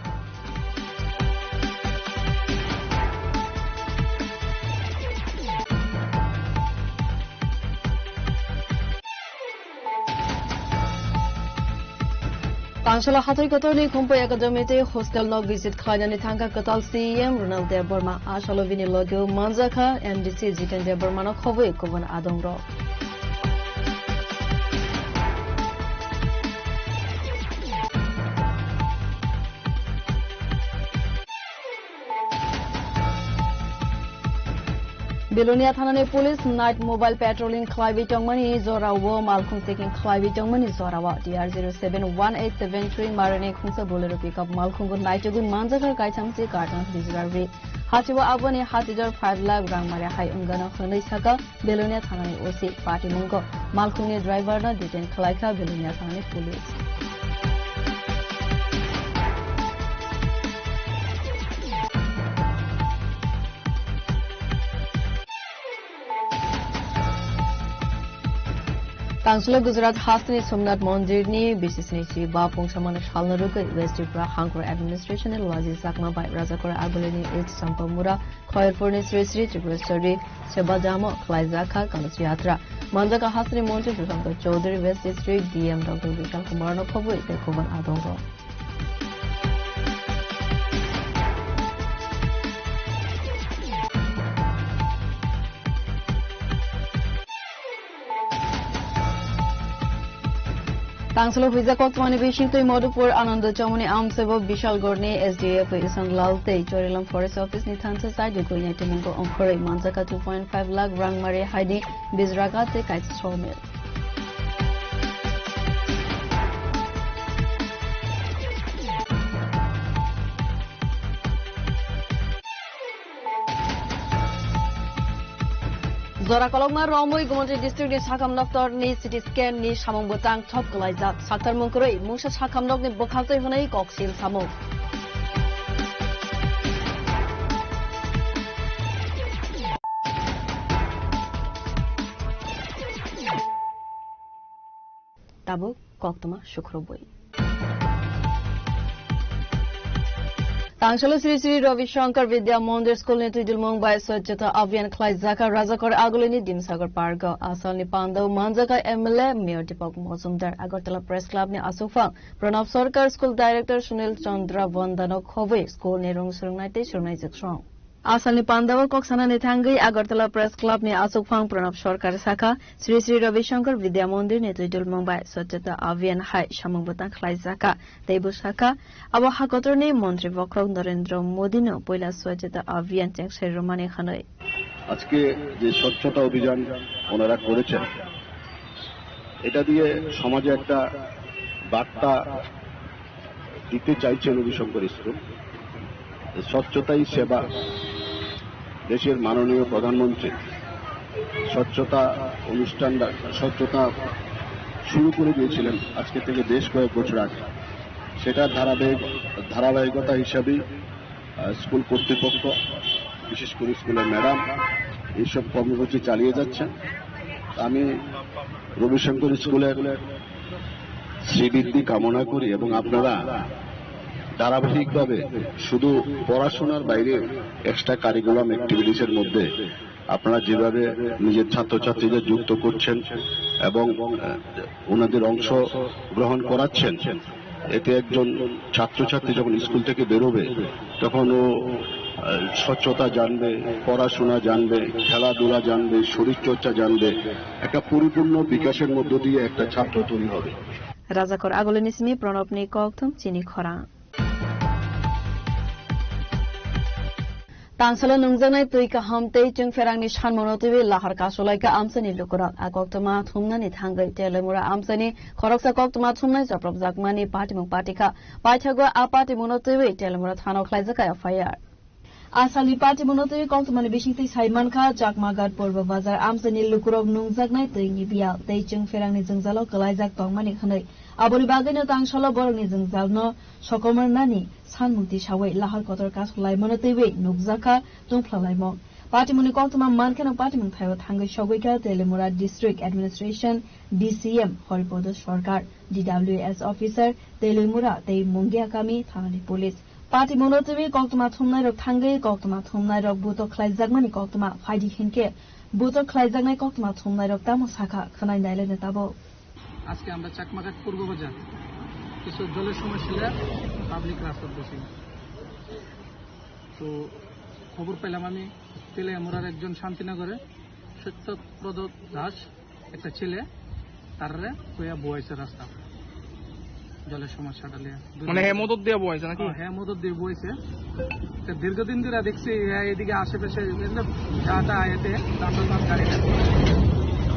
Tangsala hathai kotorni Khumpui Academy tei hostel no visit khlainani thangkha kwtal C E M Ronald Debbarma. Asalo bini logeo manjakha M D C Jiten Debbarmano khobwi kubun adongrok. Belonia thanani police night mobile patrolling khlaiwi tongmani jorao malkhung checking khlaiwi tongmani jorao T R zero seven one eight seven three marani khungsa Bolero pickup malkhungo naitugwi manjakha kaitham si carton bijra ri. Hachio aboni hachijor five lakh rang mari hai wngano hwnwi saka Belonia thanani O C patimungo malkhungni driver no detain khlaikha Belonia thanani police. Tangslo Gujarat hasteni Somnath Mondirni bisisni si ba pungsamano salna rwgwi West Tripura Hangkor Administration ni Laji Chakma bai Rajakora Agulini East Sampamura Khoyerpurni Sri Sri Tripureshwari Sebajamo khlaijak kha Kalas Yatra. Manjaka hasteni Montri Sushanta Chaudhary, West District D M Doctor Vishal Kumar no khobwi tei khobor adongo. Tangsalo huijak koktwmani bisingtwi Madhupur Ananda Chomoni amsebo Bishalgarhni S D F Isan Lal tei Chorilam Forest Office ni thansa side o kuinai tumungo ongkhorwi manjaka two point five lakh rang mari haini bijraga tei kaisa sawmill. Jora kolokma romwi Gumoti district ni Sakham noktor ni C T scan ni samung bwtang thop kwlaijak. Saktar mung kwrwi mungsa Sakham nok ni bwkhaktwi hwnwi koksil samung. Tabuk koktwma sukrubwi. Tangsalo Sri Sri Ravi Shankar Vidya Mandir School ni twidulmung bai Swachhata Abhiyan khlaijaka Rajakor Agulini Dimsagar Park o. Asalni pandao manjaka M L A Mayor Deepak Majumdar, Agartala Press Club ni aswkphang Pranab Sarkar, School Director Sunil Chandra Vandano khobwi school ni rung swrwngnai tei swrwngnaijwk song. Asalni pandao kok sanani thangwi Agartala Press Club ni aswkphang Pranab Sarkar sakha, Sri Sri Ravi Shankar Vidya Mandir ni twidulmung bai Swachhata Abhiyan hai samung bwtang khlaijaka. Tei bwsakha, abo hakotorni Montri Bokhorok Narendra Modi no puila Swachhata Abhiyan chengsai rwmani hwnwi. আজকে যে স্বচ্ছতা অভিযান ওনারা করেছেন, এটা দিয়ে সমাজে একটা বার্তা দিতে চাইছে রবিশঙ্কর স্কুল। স্বচ্ছতাই সেবা। দেশের মাননীয় প্রধানমন্ত্রী স্বচ্ছতা অনুষ্ঠানটা, স্বচ্ছতা শুরু করে দিয়েছিলেন আজকে থেকে বেশ কয়েক বছর আগে। সেটা ধারাবাহিক, ধারাবাহিকতা হিসাবেই, আহ, স্কুল কর্তৃপক্ষ, বিশেষ করে স্কুলের ম্যাডাম, এইসব কর্মসূচি চালিয়ে যাচ্ছেন। আমি রবিশঙ্কর স্কুলের শ্রীবৃদ্ধি কামনা করি এবং আপনারা ধারাবাহিকভাবে শুধু পড়াশোনার বাইরে এক্সট্রা কারিকুলাম অ্যাক্টিভিটিসের মধ্যে আপনারা যেভাবে নিজের ছাত্রছাত্রীদের যুক্ত করছেন এবং, আহ, ওনাদের অংশ গ্রহণ করাচ্ছেন, এতে একজন ছাত্রছাত্রী যখন স্কুল থেকে বেরোবে, তখন ও, আহ, স্বচ্ছতা জানবে, পড়াশোনা জানবে, খেলাধুলা জানবে, শরীরচর্চা জানবে, একটা পরিপূর্ণ বিকাশের মধ্য দিয়ে একটা ছাত্র তৈরি হবে। Rajakor Agulini simi Pranabni kokthum chini khorang. Tangsalo nungjaknai twi kaham tei chwngpherangni sanmano twiwi lahar kasulaikha amchaini lukurok. A koktwma thumnani thangwi Teliamura amchaini khoroksa koktwma thumnai chopropjakmani patimung patikha. Paithago a patimungno twiwi Teliamura thanao khlaijakha F I R. Asalni patimungno twiwi koktwmani bisingtwi saimankha Chakmaghat Purbo Bazar amchaini lukurok nungjaknai twini biyal tei chwngpherangni jwngjalo kwlaijak tongmani hwnwi. Aboni bagwino tangsalo borokni jwngjalno sokomornani sanmung tisawi lahar kotor kasulaimano twiwi nukjakha tungphlalaimung. Patimungni koktwma mankheno patimung thaio thangwi sogwikha Teliamura District Administration D C M Haripodo Sarkar, D W S officer Teliamura tei Mungia kami thanani police. Patimungno twiwi koktwma thumnairok thangwi koktwma thumnairok butok khlaijakmani koktwma phaidi hinkhe butok khlaijaknai koktwma thumnairok tamo sakha khwnai nailaina tabuk. আজকে আমরা চাকমাঘাট পূর্ব বাজার কিছু জলের সমস্যা নিয়ে পাবলিক রাস্তাত বসি। তো খবর পেলাম আমি তেলিয়ামুড়ার একজন শান্তিনগরে সত্যব্রত দাস, একটা ছেলে, তাররে কইয়া বইছে রাস্তা জলের সমস্যাটা নিয়ে। মানে হে মদত দিয়ে বইছে নাকি? হ্যাঁ, হে মদত দিয়ে বইছে। তো দীর্ঘদিন ধরে দেখছি হে এদিকে আশেপাশে এমনি যাতা আয়াতে দাম দাম গাড়ি রাখছে।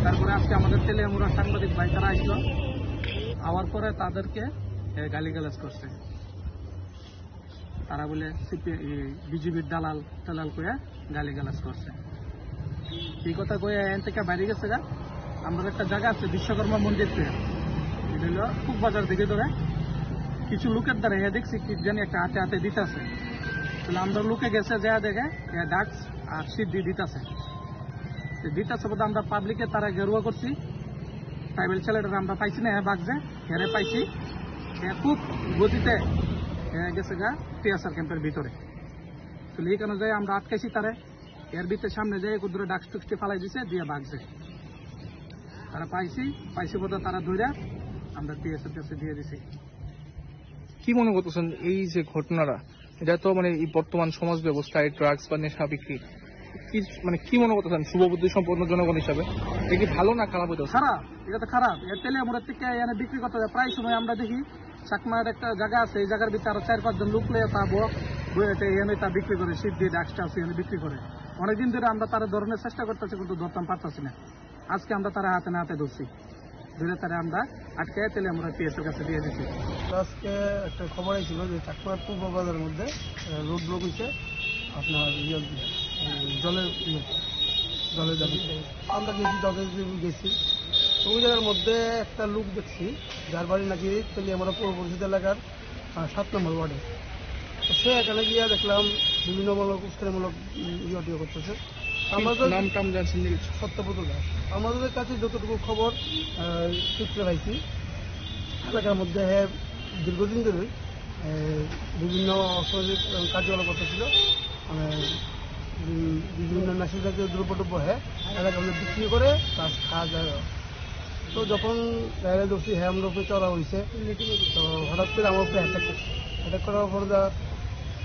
তারপরে আজকে আমাদের তেলিয়ামুড়া সাংবাদিক ভাই তারা আসলো, আওয়ার পরে তাদেরকে এ, গালিগালাজ করছে। তারা বলে সিপি-, ই, বিজিবির দালাল টালাল কইয়া গালিগালাজ করছে। এই কথা কইয়া এন থেকে বাইরে গেছে গা। আমরা একটা জায়গা আছে বিশ্বকর্মা মন্দির থেকে, এটা হলো খুব বাজার দিকে ধরে। কিছু লোকের দ্বারা এ দেখছি কি জানি একটা হাতে হাতে দিতেছে। তাহলে আমরা লোকে গেছে যা দেখে এ ডাক্স আর সিদ্ধি দিতেছে। তো দিতেছে বলতে আমরা পাবলিকে তারা গেরুয়া করছি। ট্রাইবেল ছেলেটারে আমরা পাইছি না, হ্যাঁ বাগজে, হেরে পাইছি। হ্যাঁ খুব গতিতে, হ্যাঁ গেছে গা টিএসআর ক্যাম্পের ভিতরে। তো এই কারণে যাই আমরা আটকাইছি তারে। এর ভিতরে সামনে যাই কুদুরে ডাক টুকটি ফালাই দিছে, দিয়ে বাগজে। তারা পাইছি, পাইছি বলতে তারা ধরে আমরা টিএসআর কাছে দিয়ে দিছি। কি মনে করতেছেন এই যে ঘটনাটা, এটা তো মানে এই বর্তমান সমাজ ব্যবস্থায় ড্রাগস বা নেশা বিক্রি, কি মানে কি মনে করতেছেন শুভবুদ্ধি সম্পন্ন জনগণ হিসাবে? এটা কি ভালো না খারাপ হইতে পারে? খারাপ, এটা তো খারাপ। এর তেলিয়ামুড়া থেকে এনে বিক্রি করতে যায়। প্রায় সময় আমরা দেখি চাকমার একটা জায়গা আছে, এই জায়গার ভিতরে আরো চার পাঁচজন লোক লইয়া তা বক বইয়েতে এনে তা বিক্রি করে, সিদ্ধি ডাক্সটা আছে এনে বিক্রি করে। অনেকদিন ধরে আমরা তারা ধরনের চেষ্টা করতেছি, কিন্তু ধরতাম পারতাছি না। আজকে আমরা তারা হাতে না হাতে ধরছি, ধরে তারা আমরা আটকে তেলিয়ামুড়া পিএসের কাছে দিয়ে দিছি। আজকে একটা খবর আইছিল যে চাকমার পূর্ব বাজারের মধ্যে, আহ, রোড ব্লক হইছে আপনার ইয়ে, উম, জলের ইয়ে, জলের দাবি। আমরা গেছি, দশ দিন গেছি, তো ওই জায়গার মধ্যে একটা লোক দেখছি, যার বাড়ি নাকি তেলিয়ামুড়া পূর্ব পরিষদ এলাকার আহ, সাত নম্বর ওয়ার্ডে। তো সে এখানে গিয়ে দেখলাম বিভিন্নমূলক উস্কানিমূলক, উম, ইয়ে টিয়ে করতেছে। আমরা তো নাম টাম জানছেন না কিছু? সত্যব্রত দাস। আমাদের কাছে যতটুকু খবর, আহ, সূত্রে পাইছি, এলাকার মধ্যে হে দীর্ঘদিন ধরে, এ, বিভিন্ন অসামাজিক কার্যকলাপ করতেছিল। মানে, উম, বিভিন্ন নেশাজাতীয় দ্রব্য টব্য হে এলাকার মধ্যে বিক্রি করে, প্লাস খাওয়া যায়। তো যখন এরে ধরছি, হে আমার উপরে চড়া হয়েছে, তো হঠাৎ করে আমার উপরে অ্যাটাক করছে। অ্যাটাক করার পর যা,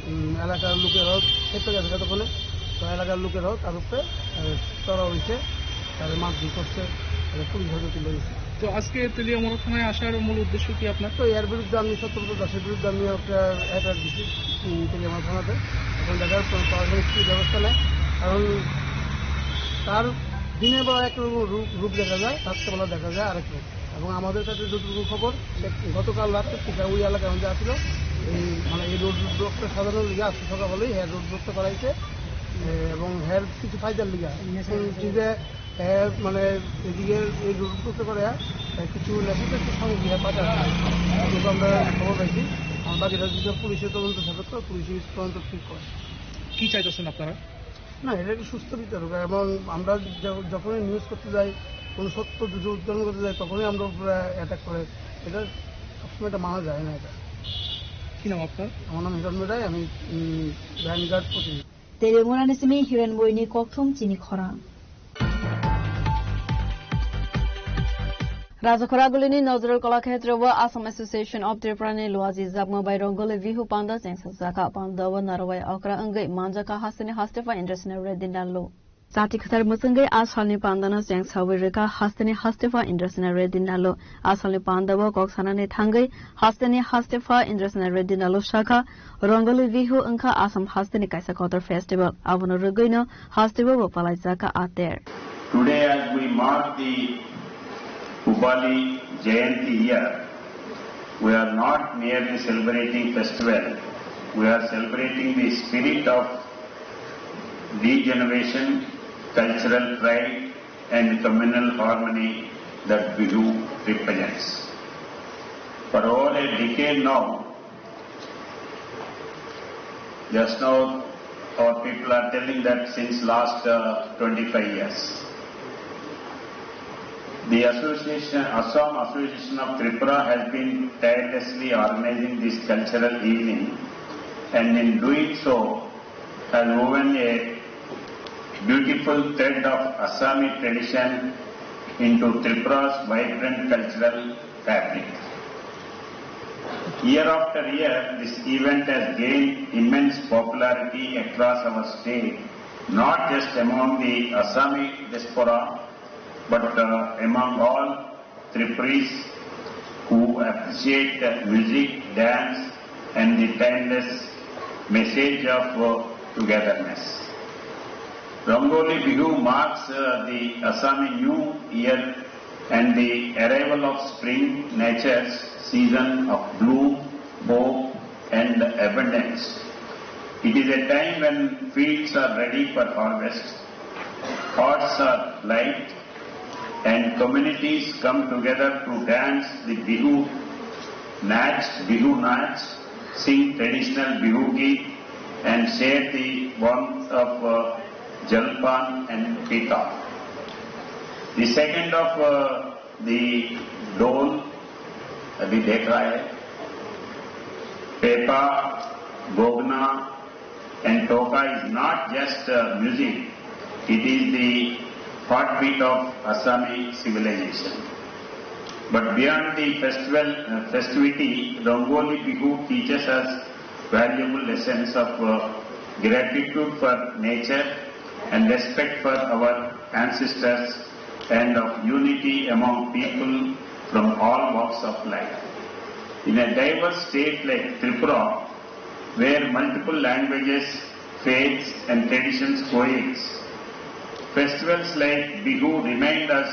উম, এলাকার লোকেরাও খেতে গেছে ততক্ষণে, তো এলাকার লোকেরাও তার উপরে, এ, চড়া হয়েছে, তাদের মারধর করছে, তাদের পুলিশ হয়তো তুলে নিচ্ছে। তো আজকে তেলিয়ামুড়া থানায় আসার মূল উদ্দেশ্য কি আপনার? তো এর বিরুদ্ধে আমি সত্যব্রত দাসের বিরুদ্ধে আমি একটা এফআইআর দিছি, উম, তেলিয়ামুড়া থানাতে। এখন দেখা যাচ্ছে প্রশাসনিক কি ব্যবস্থা নেয়, কারণ তার দিনের বেলা একরকম রূপ, রূপ দেখা যায়, রাত্রেবেলা দেখা যায় আরেক রূপ। এবং আমাদের কাছে যতটুকু খবর, যে গতকাল রাত্রে টিকা ওই এলাকার মধ্যে আসলো, এই, মানে, এই রোড ব্লকটা সাধারণ লিগে আজকে সকালবেলায় হ্যাঁ রোড ব্লকটা করাইছে, এ, এবং হ্যাঁ কিছু ফায়দার লিগে। এখন যে, এ, মানে, এদিকে এই রোড ব্লকটা করে, এ, কিছু নেশাজাতীয় সামগ্রী হ্যাঁ পাচার হয়। কিন্তু আমরা খবর পাইছি, আমরা বাকিটা যদি পুলিশের তদন্ত সাপেক্ষ, পুলিশের তদন্ত ঠিক করে। কি চাইতেছেন আপনারা? না, এটা একটি সুস্থ বিচার হোক। এবং আমরা য-, যখনই নিউজ করতে যাই, কোনো সত্য যদি উদ্ঘাটন করতে যাই, তখনই আমরা উপরে অ্যাটাক করে। এটা সবসময় এটা মানা যায় না এটা। কি নাম আপনার? আমার নাম হিরণ রায়, আমি, উম, ভ্যানগার্ড প্রতিনিধি। Telemurani simi Hiren Boini kokthum chini khorang. Rajakhora gulini Nazrul Kalakshetra o Assam Association of Tripura ni luaji jakma bai Rongoli Bihu panda chengsajaka. Panda o narwai okra wngwi manjaka hasteni Hastefa International Reddy Nallo. Chati kwthar mwchwngwi a salni pandano chengsawi rwkha hasteni Hastefa International Reddy Nallo. A salni pandao kok sanani thangwi hasteni Hastefa International Reddy Nallo sakha, Rongoli Bihu wngkha Assam hasteni kaisa kotor festival. Abono rwgwino hasteo bo palaijak kha a ter. Today, as we mark the Upali Jayanti year, we are not merely celebrating festival, we are celebrating the spirit of regeneration, cultural pride, and communal harmony that Bihu represents. For over a decade now, just now, our people are telling that since last, uh, twenty-five years, the association, Assam Association of Tripura, has been tirelessly organizing this cultural evening, and in doing so, has woven a beautiful thread of Assami tradition into Tripura's vibrant cultural fabric. Year after year, this event has gained immense popularity across our state, not just among the Assami diaspora, but, uh, among all Tripuris who appreciate the music, dance, and the timeless message of, uh, togetherness. Rangoli Bihu marks, uh, the Assami New Year and the arrival of spring, nature's season of bloom, hope, and abundance. It is a time when fields are ready for harvest, hearts are light, and communities come together to dance the Bihu Nach, Bihu Nach, sing traditional Bihu Geet, and share the warmth of, uh, Jalpan and Pita. The second of, uh, the Dol, अभी देख रहा है, Pepa, Gogna, and Toka is not just, uh, music, it is the heartbeat of Assami civilization. But beyond the festival, uh, festivity, Rangoli Bihu teaches us valuable lessons of, uh, gratitude for nature and respect for our ancestors and of unity among people from all walks of life. In a diverse state like Tripura, where multiple languages, faiths, and traditions coexist, festivals like Bihu remind us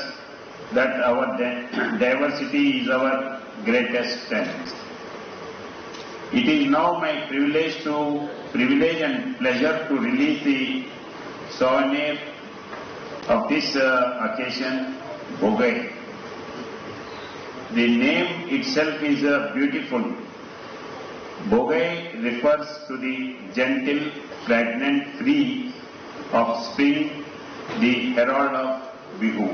that our di-, diversity is our greatest strength. It is now my privilege to, privilege and pleasure to release the souvenir of this, uh, occasion, Bogai. The name itself is, uh, beautiful. Bogai refers to the gentle, fragrant breeze of spring, the herald of Bihu.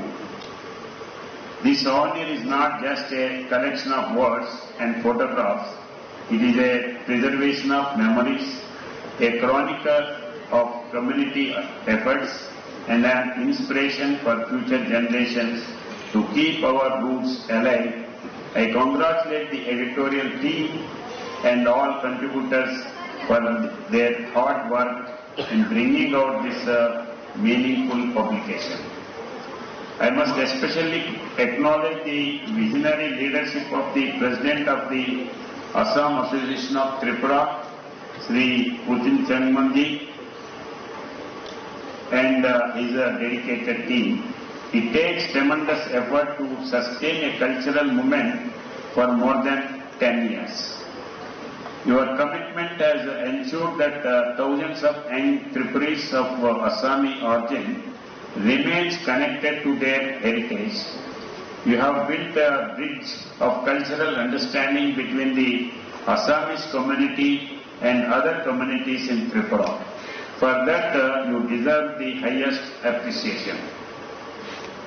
This souvenir is not just a collection of words and photographs, it is a preservation of memories, a chronicle of community efforts, and an inspiration for future generations to keep our roots alive. I congratulate the editorial team and all contributors for their hard work in bringing out this, uh, meaningful publication. I must especially acknowledge the visionary leadership of the President of the Assam Association of Tripura, Shri Putin Changmanji, and, uh, his, uh, dedicated team. It takes tremendous effort to sustain a cultural movement for more than ten years. Your commitment has ensured that, uh, thousands of young Tripuris of, uh, Assami origin remains connected to their heritage. You have built a bridge of cultural understanding between the Assamese community and other communities in Tripura. For that, uh, you deserve the highest appreciation.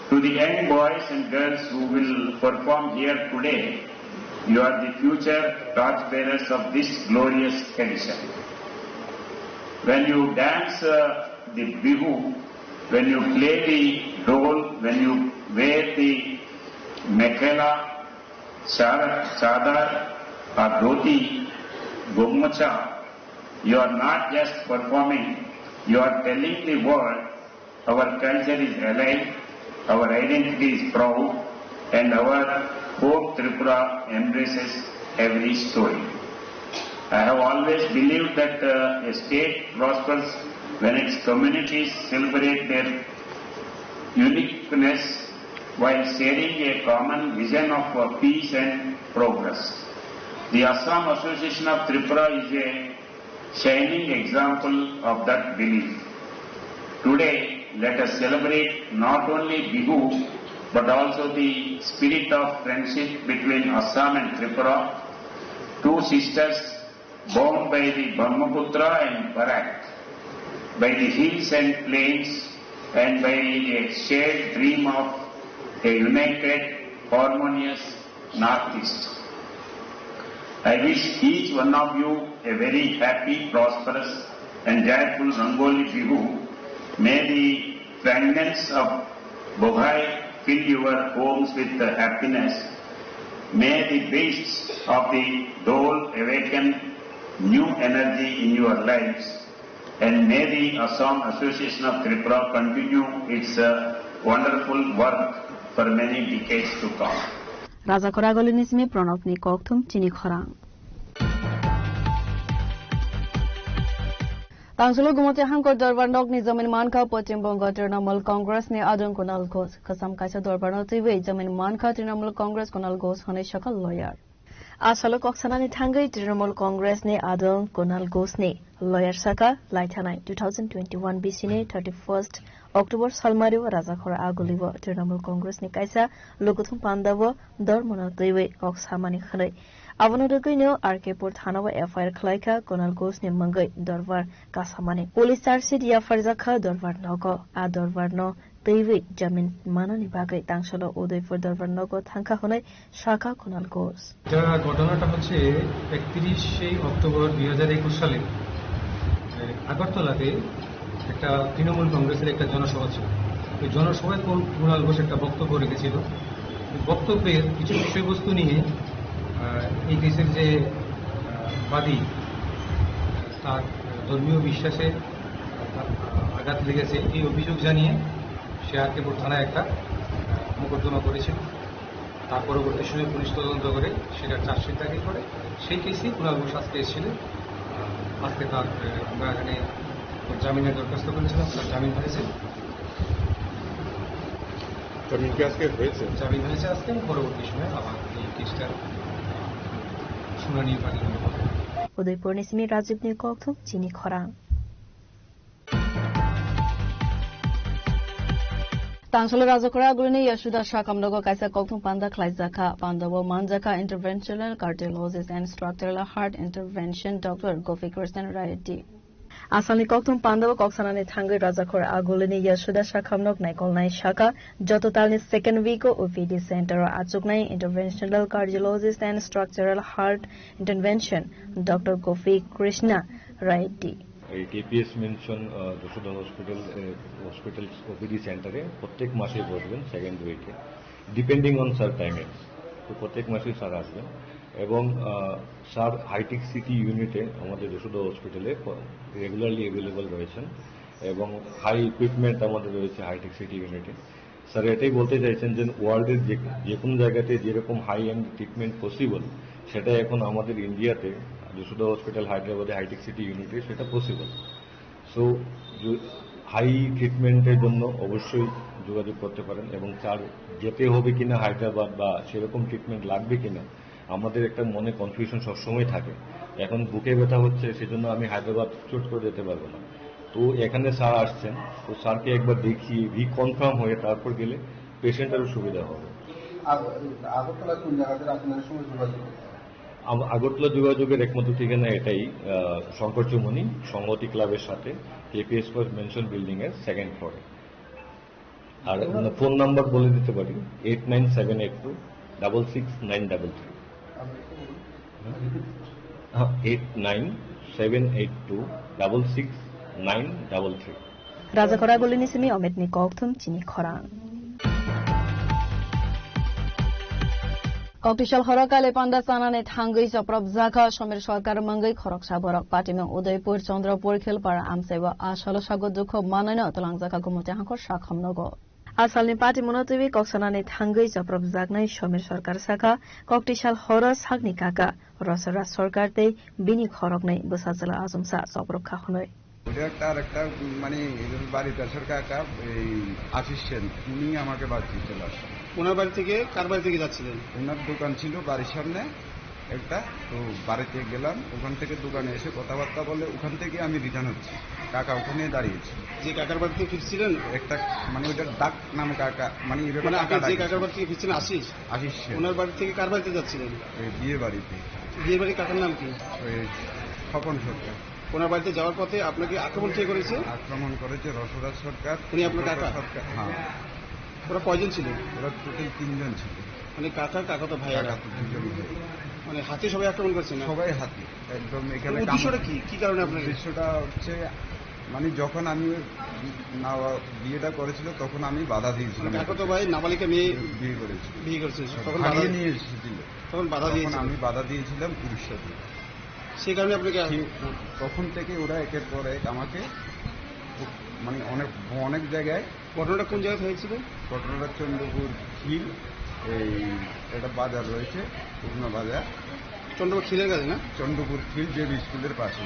To the young boys and girls who will perform here today, you are the future torchbearers of this glorious tradition. When you dance, uh, the Bihu, when you play the dhol, when you wear the mekhela, char-, chadar, or dhoti, gomocha, you are not just performing, you are telling the world our culture is alive, our identity is proud, and our hope Tripura embraces every story. I have always believed that, uh, a state prospers when its communities celebrate their uniqueness while sharing a common vision of, uh, peace and progress. The Assam Association of Tripura is a shining example of that belief. Today, let us celebrate not only Bihu, but also the spirit of friendship between Assam and Tripura, two sisters bound by the Brahmaputra and Barak, by the hills and plains, and by a shared dream of a united, harmonious Northeast. I wish each one of you a very happy, prosperous, and joyful Rangoli Bihu. May the fragrance of Bogai fill your homes with happiness. May the beats of the dhol awaken new energy in your lives. And may the Assam Association of Tripura continue its, uh, wonderful work for many decades to come. Raja Khoragoli ni simi Pranab ni kokthum chini khorang. Tangsulo Gumoti Hangkor Dorbar Nokni jamin mankha Poschim Bongo Trinamool Congress ni adong Kunal Ghosh. Kasam kaisa dorbar no twiwi jamin mankha Trinamool Congress Kunal Ghosh hwnwi sakha lawyer. A salo kok sanani thangwi Trinamool Congress ni adong Kunal Ghosh ni lawyer saka, lai thanai two thousand twenty-one B C ni thirty-first October salmario Rajakhor Aguli o Trinamool Congress ni kaisa lukuthum panda o dormono twiwi kok samani hwnwi. Abono rwgwino R K Pur thana o F I R khwlaikha Kunal Ghosh ni mwngwi dorbar kasamani. Police charge sheet yapharjakha dorbar nogo. A dorbar no twiwi jamin manani bagwi tangsolo Udaipur dorbar nogo thangkha hwnwi sakha Kunal Ghosh. এটা ঘটনাটা হচ্ছে একত্রিশে অক্টোবর দুই হাজার একুশ সালে, এ, আগরতলাতে একটা তৃণমূল কংগ্রেসের একটা জনসভা ছিল। ওই জনসভায় কোন-, কুণাল ঘোষ একটা বক্তব্য রেখেছিল। ওই বক্তব্যের কিছু বিষয়বস্তু নিয়ে, আহ, এই দেশের যে, আহ, বাদী, তার ধর্মীয় বিশ্বাসে, আহ, তার, আহ, আঘাত লেগেছে, এই অভিযোগ জানিয়ে সে আর কে থানায় একটা, আহ, মোকদ্দমা করেছিল। তার পরবর্তী সময়ে পুলিশ তদন্ত করে সেটা চার্জশিট দাখিল করে। সেই কেসেই কুণাল ঘোষ আজকে এসেছিলেন। আহ, আজকে তার, আহ, আমরা এখানে জামিনের দরখাস্ত করেছিলাম, তার জামিন হয়েছে। জামিন কি আজকে হয়েছে? জামিন হয়েছে আজকে, পরবর্তী সময়ে আবার এই কেসটার শুনানি বাকি রয়েছে। Udaipur ni simi Rajiv ni kokthum chini khorang. Tangsolo Rajakhor Aguli ni Yashoda Sakam nogo kaisa kokthum panda khlaijakha. Panda o manjakha Interventional Cardiologist and Structural Heart Intervention Doctor Gopi Krishnan Reddy. Asalni kokthum pandao kok sanani thangwi Rajakhor Agulini Yashoda Sakhamnok naikolnai saka, joto talni second week o O P D center o achuknai interventional cardiologist and structural heart intervention Doctor Gopi Krishna Reddy. এই KPS mention, আহ, যশোদা হসপিটাল, এ, hospital OPD সেন্টারে প্রত্যেক মাসে বসবেন সেকেন্ড উইকে, depending on sir timings. তো প্রত্যেক মাসেই স্যার আসবেন এবং, আহ, স্যার হাইটেক সিটি ইউনিটে আমাদের যশোদা হসপিটালে প-, রেগুলারলি অ্যাভেলেবল রয়েছেন এবং হাই ইকুইপমেন্ট আমাদের রয়েছে হাইটেক সিটি ইউনিটে। স্যার এটাই বলতে চাইছেন যে ওয়ার্ল্ডের যে, যে কোনো জায়গাতে যেরকম হাই এন্ড ট্রিটমেন্ট পসিবল, সেটা এখন আমাদের ইন্ডিয়াতে যশোদা হসপিটাল হায়দ্রাবাদে হাইটেক সিটি ইউনিটে সেটা পসিবল। সো, হাই ট্রিটমেন্টের জন্য অবশ্যই যোগাযোগ করতে পারেন এবং স্যার যেতে হবে কিনা হায়দ্রাবাদ বা সেরকম ট্রিটমেন্ট লাগবে কিনা, আমাদের একটা মনে কনফিউশন সবসময় থাকে। এখন বুকে ব্যথা হচ্ছে, সেজন্য আমি হায়দ্রাবাদ চট করে যেতে পারবো না। তো এখানে স্যার আসছেন, তো স্যারকে একবার দেখিয়ে রিকনফার্ম হয়ে তারপর গেলে পেশেন্টেরও সুবিধা হবে। আগ-, আগরতলা কোন জায়গাতে আপনাদের সঙ্গে যোগাযোগ করতে হবে? আম-, আগরতলা যোগাযোগের একমাত্র ঠিকানা এটাই, আহ, শঙ্কর চৌমুহনী সংহতি ক্লাবের সাথে, কেপিএস মেনশন বিল্ডিং এর সেকেন্ড ফ্লোরে। আর ফোন নাম্বার বলে দিতে পারি, eight nine seven eight two double six nine double three. হ্যাঁ, eight nine seven eight two double six nine double three. Rajakhor Agulini simi Ometni kokthum chini khorang. Koktisal horo kale panda chanani thangwi chopropjakha Somir Sarkar mungwi khoroksa borok. Patimung Udaipur, Chandrapur, Khilpara amchaibo asalo sago dukho manwino twlangjakha Gumoti Hangkhor Sakham nogo. Asalni patimungno twiwi kok sanani thangwi chopropjaknai Somir Sarkar sakha, koktisal horo sakni kaka Rosora Sarkar tei bini khoroknwi bwsajwla achomsa choprokha hwnwi. ওটা একটা আর একটা, মানে, এদের বাড়ির পাশের কাকা, এই আশিস সেন, উনি আমাকে বাড়িতে চলে আসেন। ওনার বাড়ি থেকে কার বাড়ি থেকে যাচ্ছিলেন? ওনার দোকান ছিল বাড়ির সামনে একটা, তো বাড়িতে গেলাম, ওখান থেকে দোকানে এসে কথাবার্তা বলে, ওখান থেকে আমি রিটার্ন হচ্ছি। কাকা ওখানে দাঁড়িয়েছিল। যে কাকার বাড়িতে ফিরছিলেন? একটা, মানে, ওইটার ডাক নাম কাকা, মানে, এইভাবে মানে, কাকা আপনি যে ডাকে। কাকার বাড়ি থেকে ফিরছিলেন, আশিস? আশিস সেন। ওনার বাড়ি থেকে কার বাড়িতে যাচ্ছিলেন? ওই বিয়ে বাড়িতে। বিয়ে বাড়ি কাকার নাম কি? ওই স্বপন সরকার। ওনার বাড়িতে যাওয়ার পথে আপনাকে আক্রমণ কে করেছে? আক্রমণ করেছে রসরাজ সরকার, উনি আপনার কাকা? সরকার, হ্যাঁ। ওরা কয়জন ছিল? ওরা টোটাল তিনজন ছিল। মানে কাকা, কাকাতো ভাইয়েরা? কাকাতো দুজন ভাই। মানে হাতে সবাই আক্রমণ করেছে না? সবাই হাতে, একদম এখানে মানে উদ্দেশ্যটা কামড়-, কি? কি কারণে আপনার? উদ্দেশ্যটা হচ্ছে, মানে যখন আমি ওই না-, বিয়েটা করেছিল তখন আমি বাধা দিয়েছিলাম। মানে কাকাতো ভাই নাবালিকা মেয়ে বিয়ে করেছিল। বিয়ে করেছিল। তখন হারিয়ে বাধা নিয়ে এসেছিল। তখন বাধা তখন দিয়েছিল। আমি বাধা দিয়েছিলাম পুলিশের সাথে। সেই কারণে আপনাকে সে-, তখন থেকে ওরা একের পর এক আমাকে খুব, মানে, অনেক, অনেক জায়গায়। ঘটনাটা কোন জায়গায় হয়েছিল? ঘটনাটা চন্দ্রপুর হিল, এই একটা বাজার রয়েছে, পুরনো বাজার। চন্দ্রপুর হিলের কাছে না? চন্দ্রপুর হিল জেবি স্কুলের পাশে।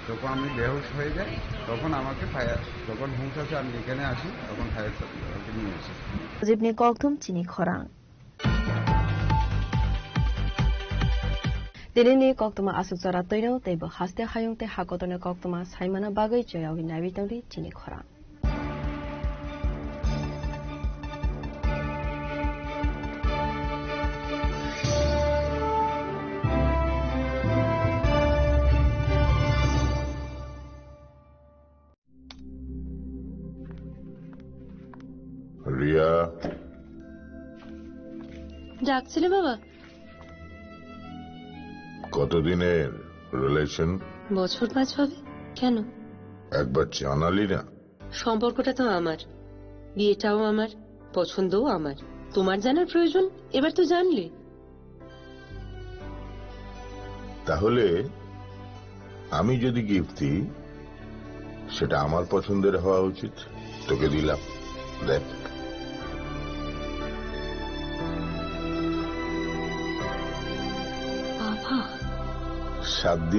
যখন আমি বেহুশ হয়ে যাই, তখন আমাকে ফায়ার, যখন হুঁশ আসে আমি এখানে আসি, তখন ফায়ার সার্ভিস আমাকে নিয়ে আসে। Jibni kokthum chini khorang. Tinini koktwma aswk chara twino tei bo haste hayung tei hakotorni koktwma saimana bagwi choyawi naiwi tongdi chini khorang. Riya. ডাকছিলে বাবা? কতদিনের রিলেশন? বছর পাঁচ হবে। কেন? একবার জানালি না। সম্পর্কটা তো আমার, বিয়েটাও আমার, পছন্দও আমার। তোমার জানার প্রয়োজন, এবার তো জানলে। তাহলে আমি যদি গিফট দিই, সেটা আমার পছন্দের হওয়া উচিত। তোকে দিলাম, দেখ। বাবা। সাত দিন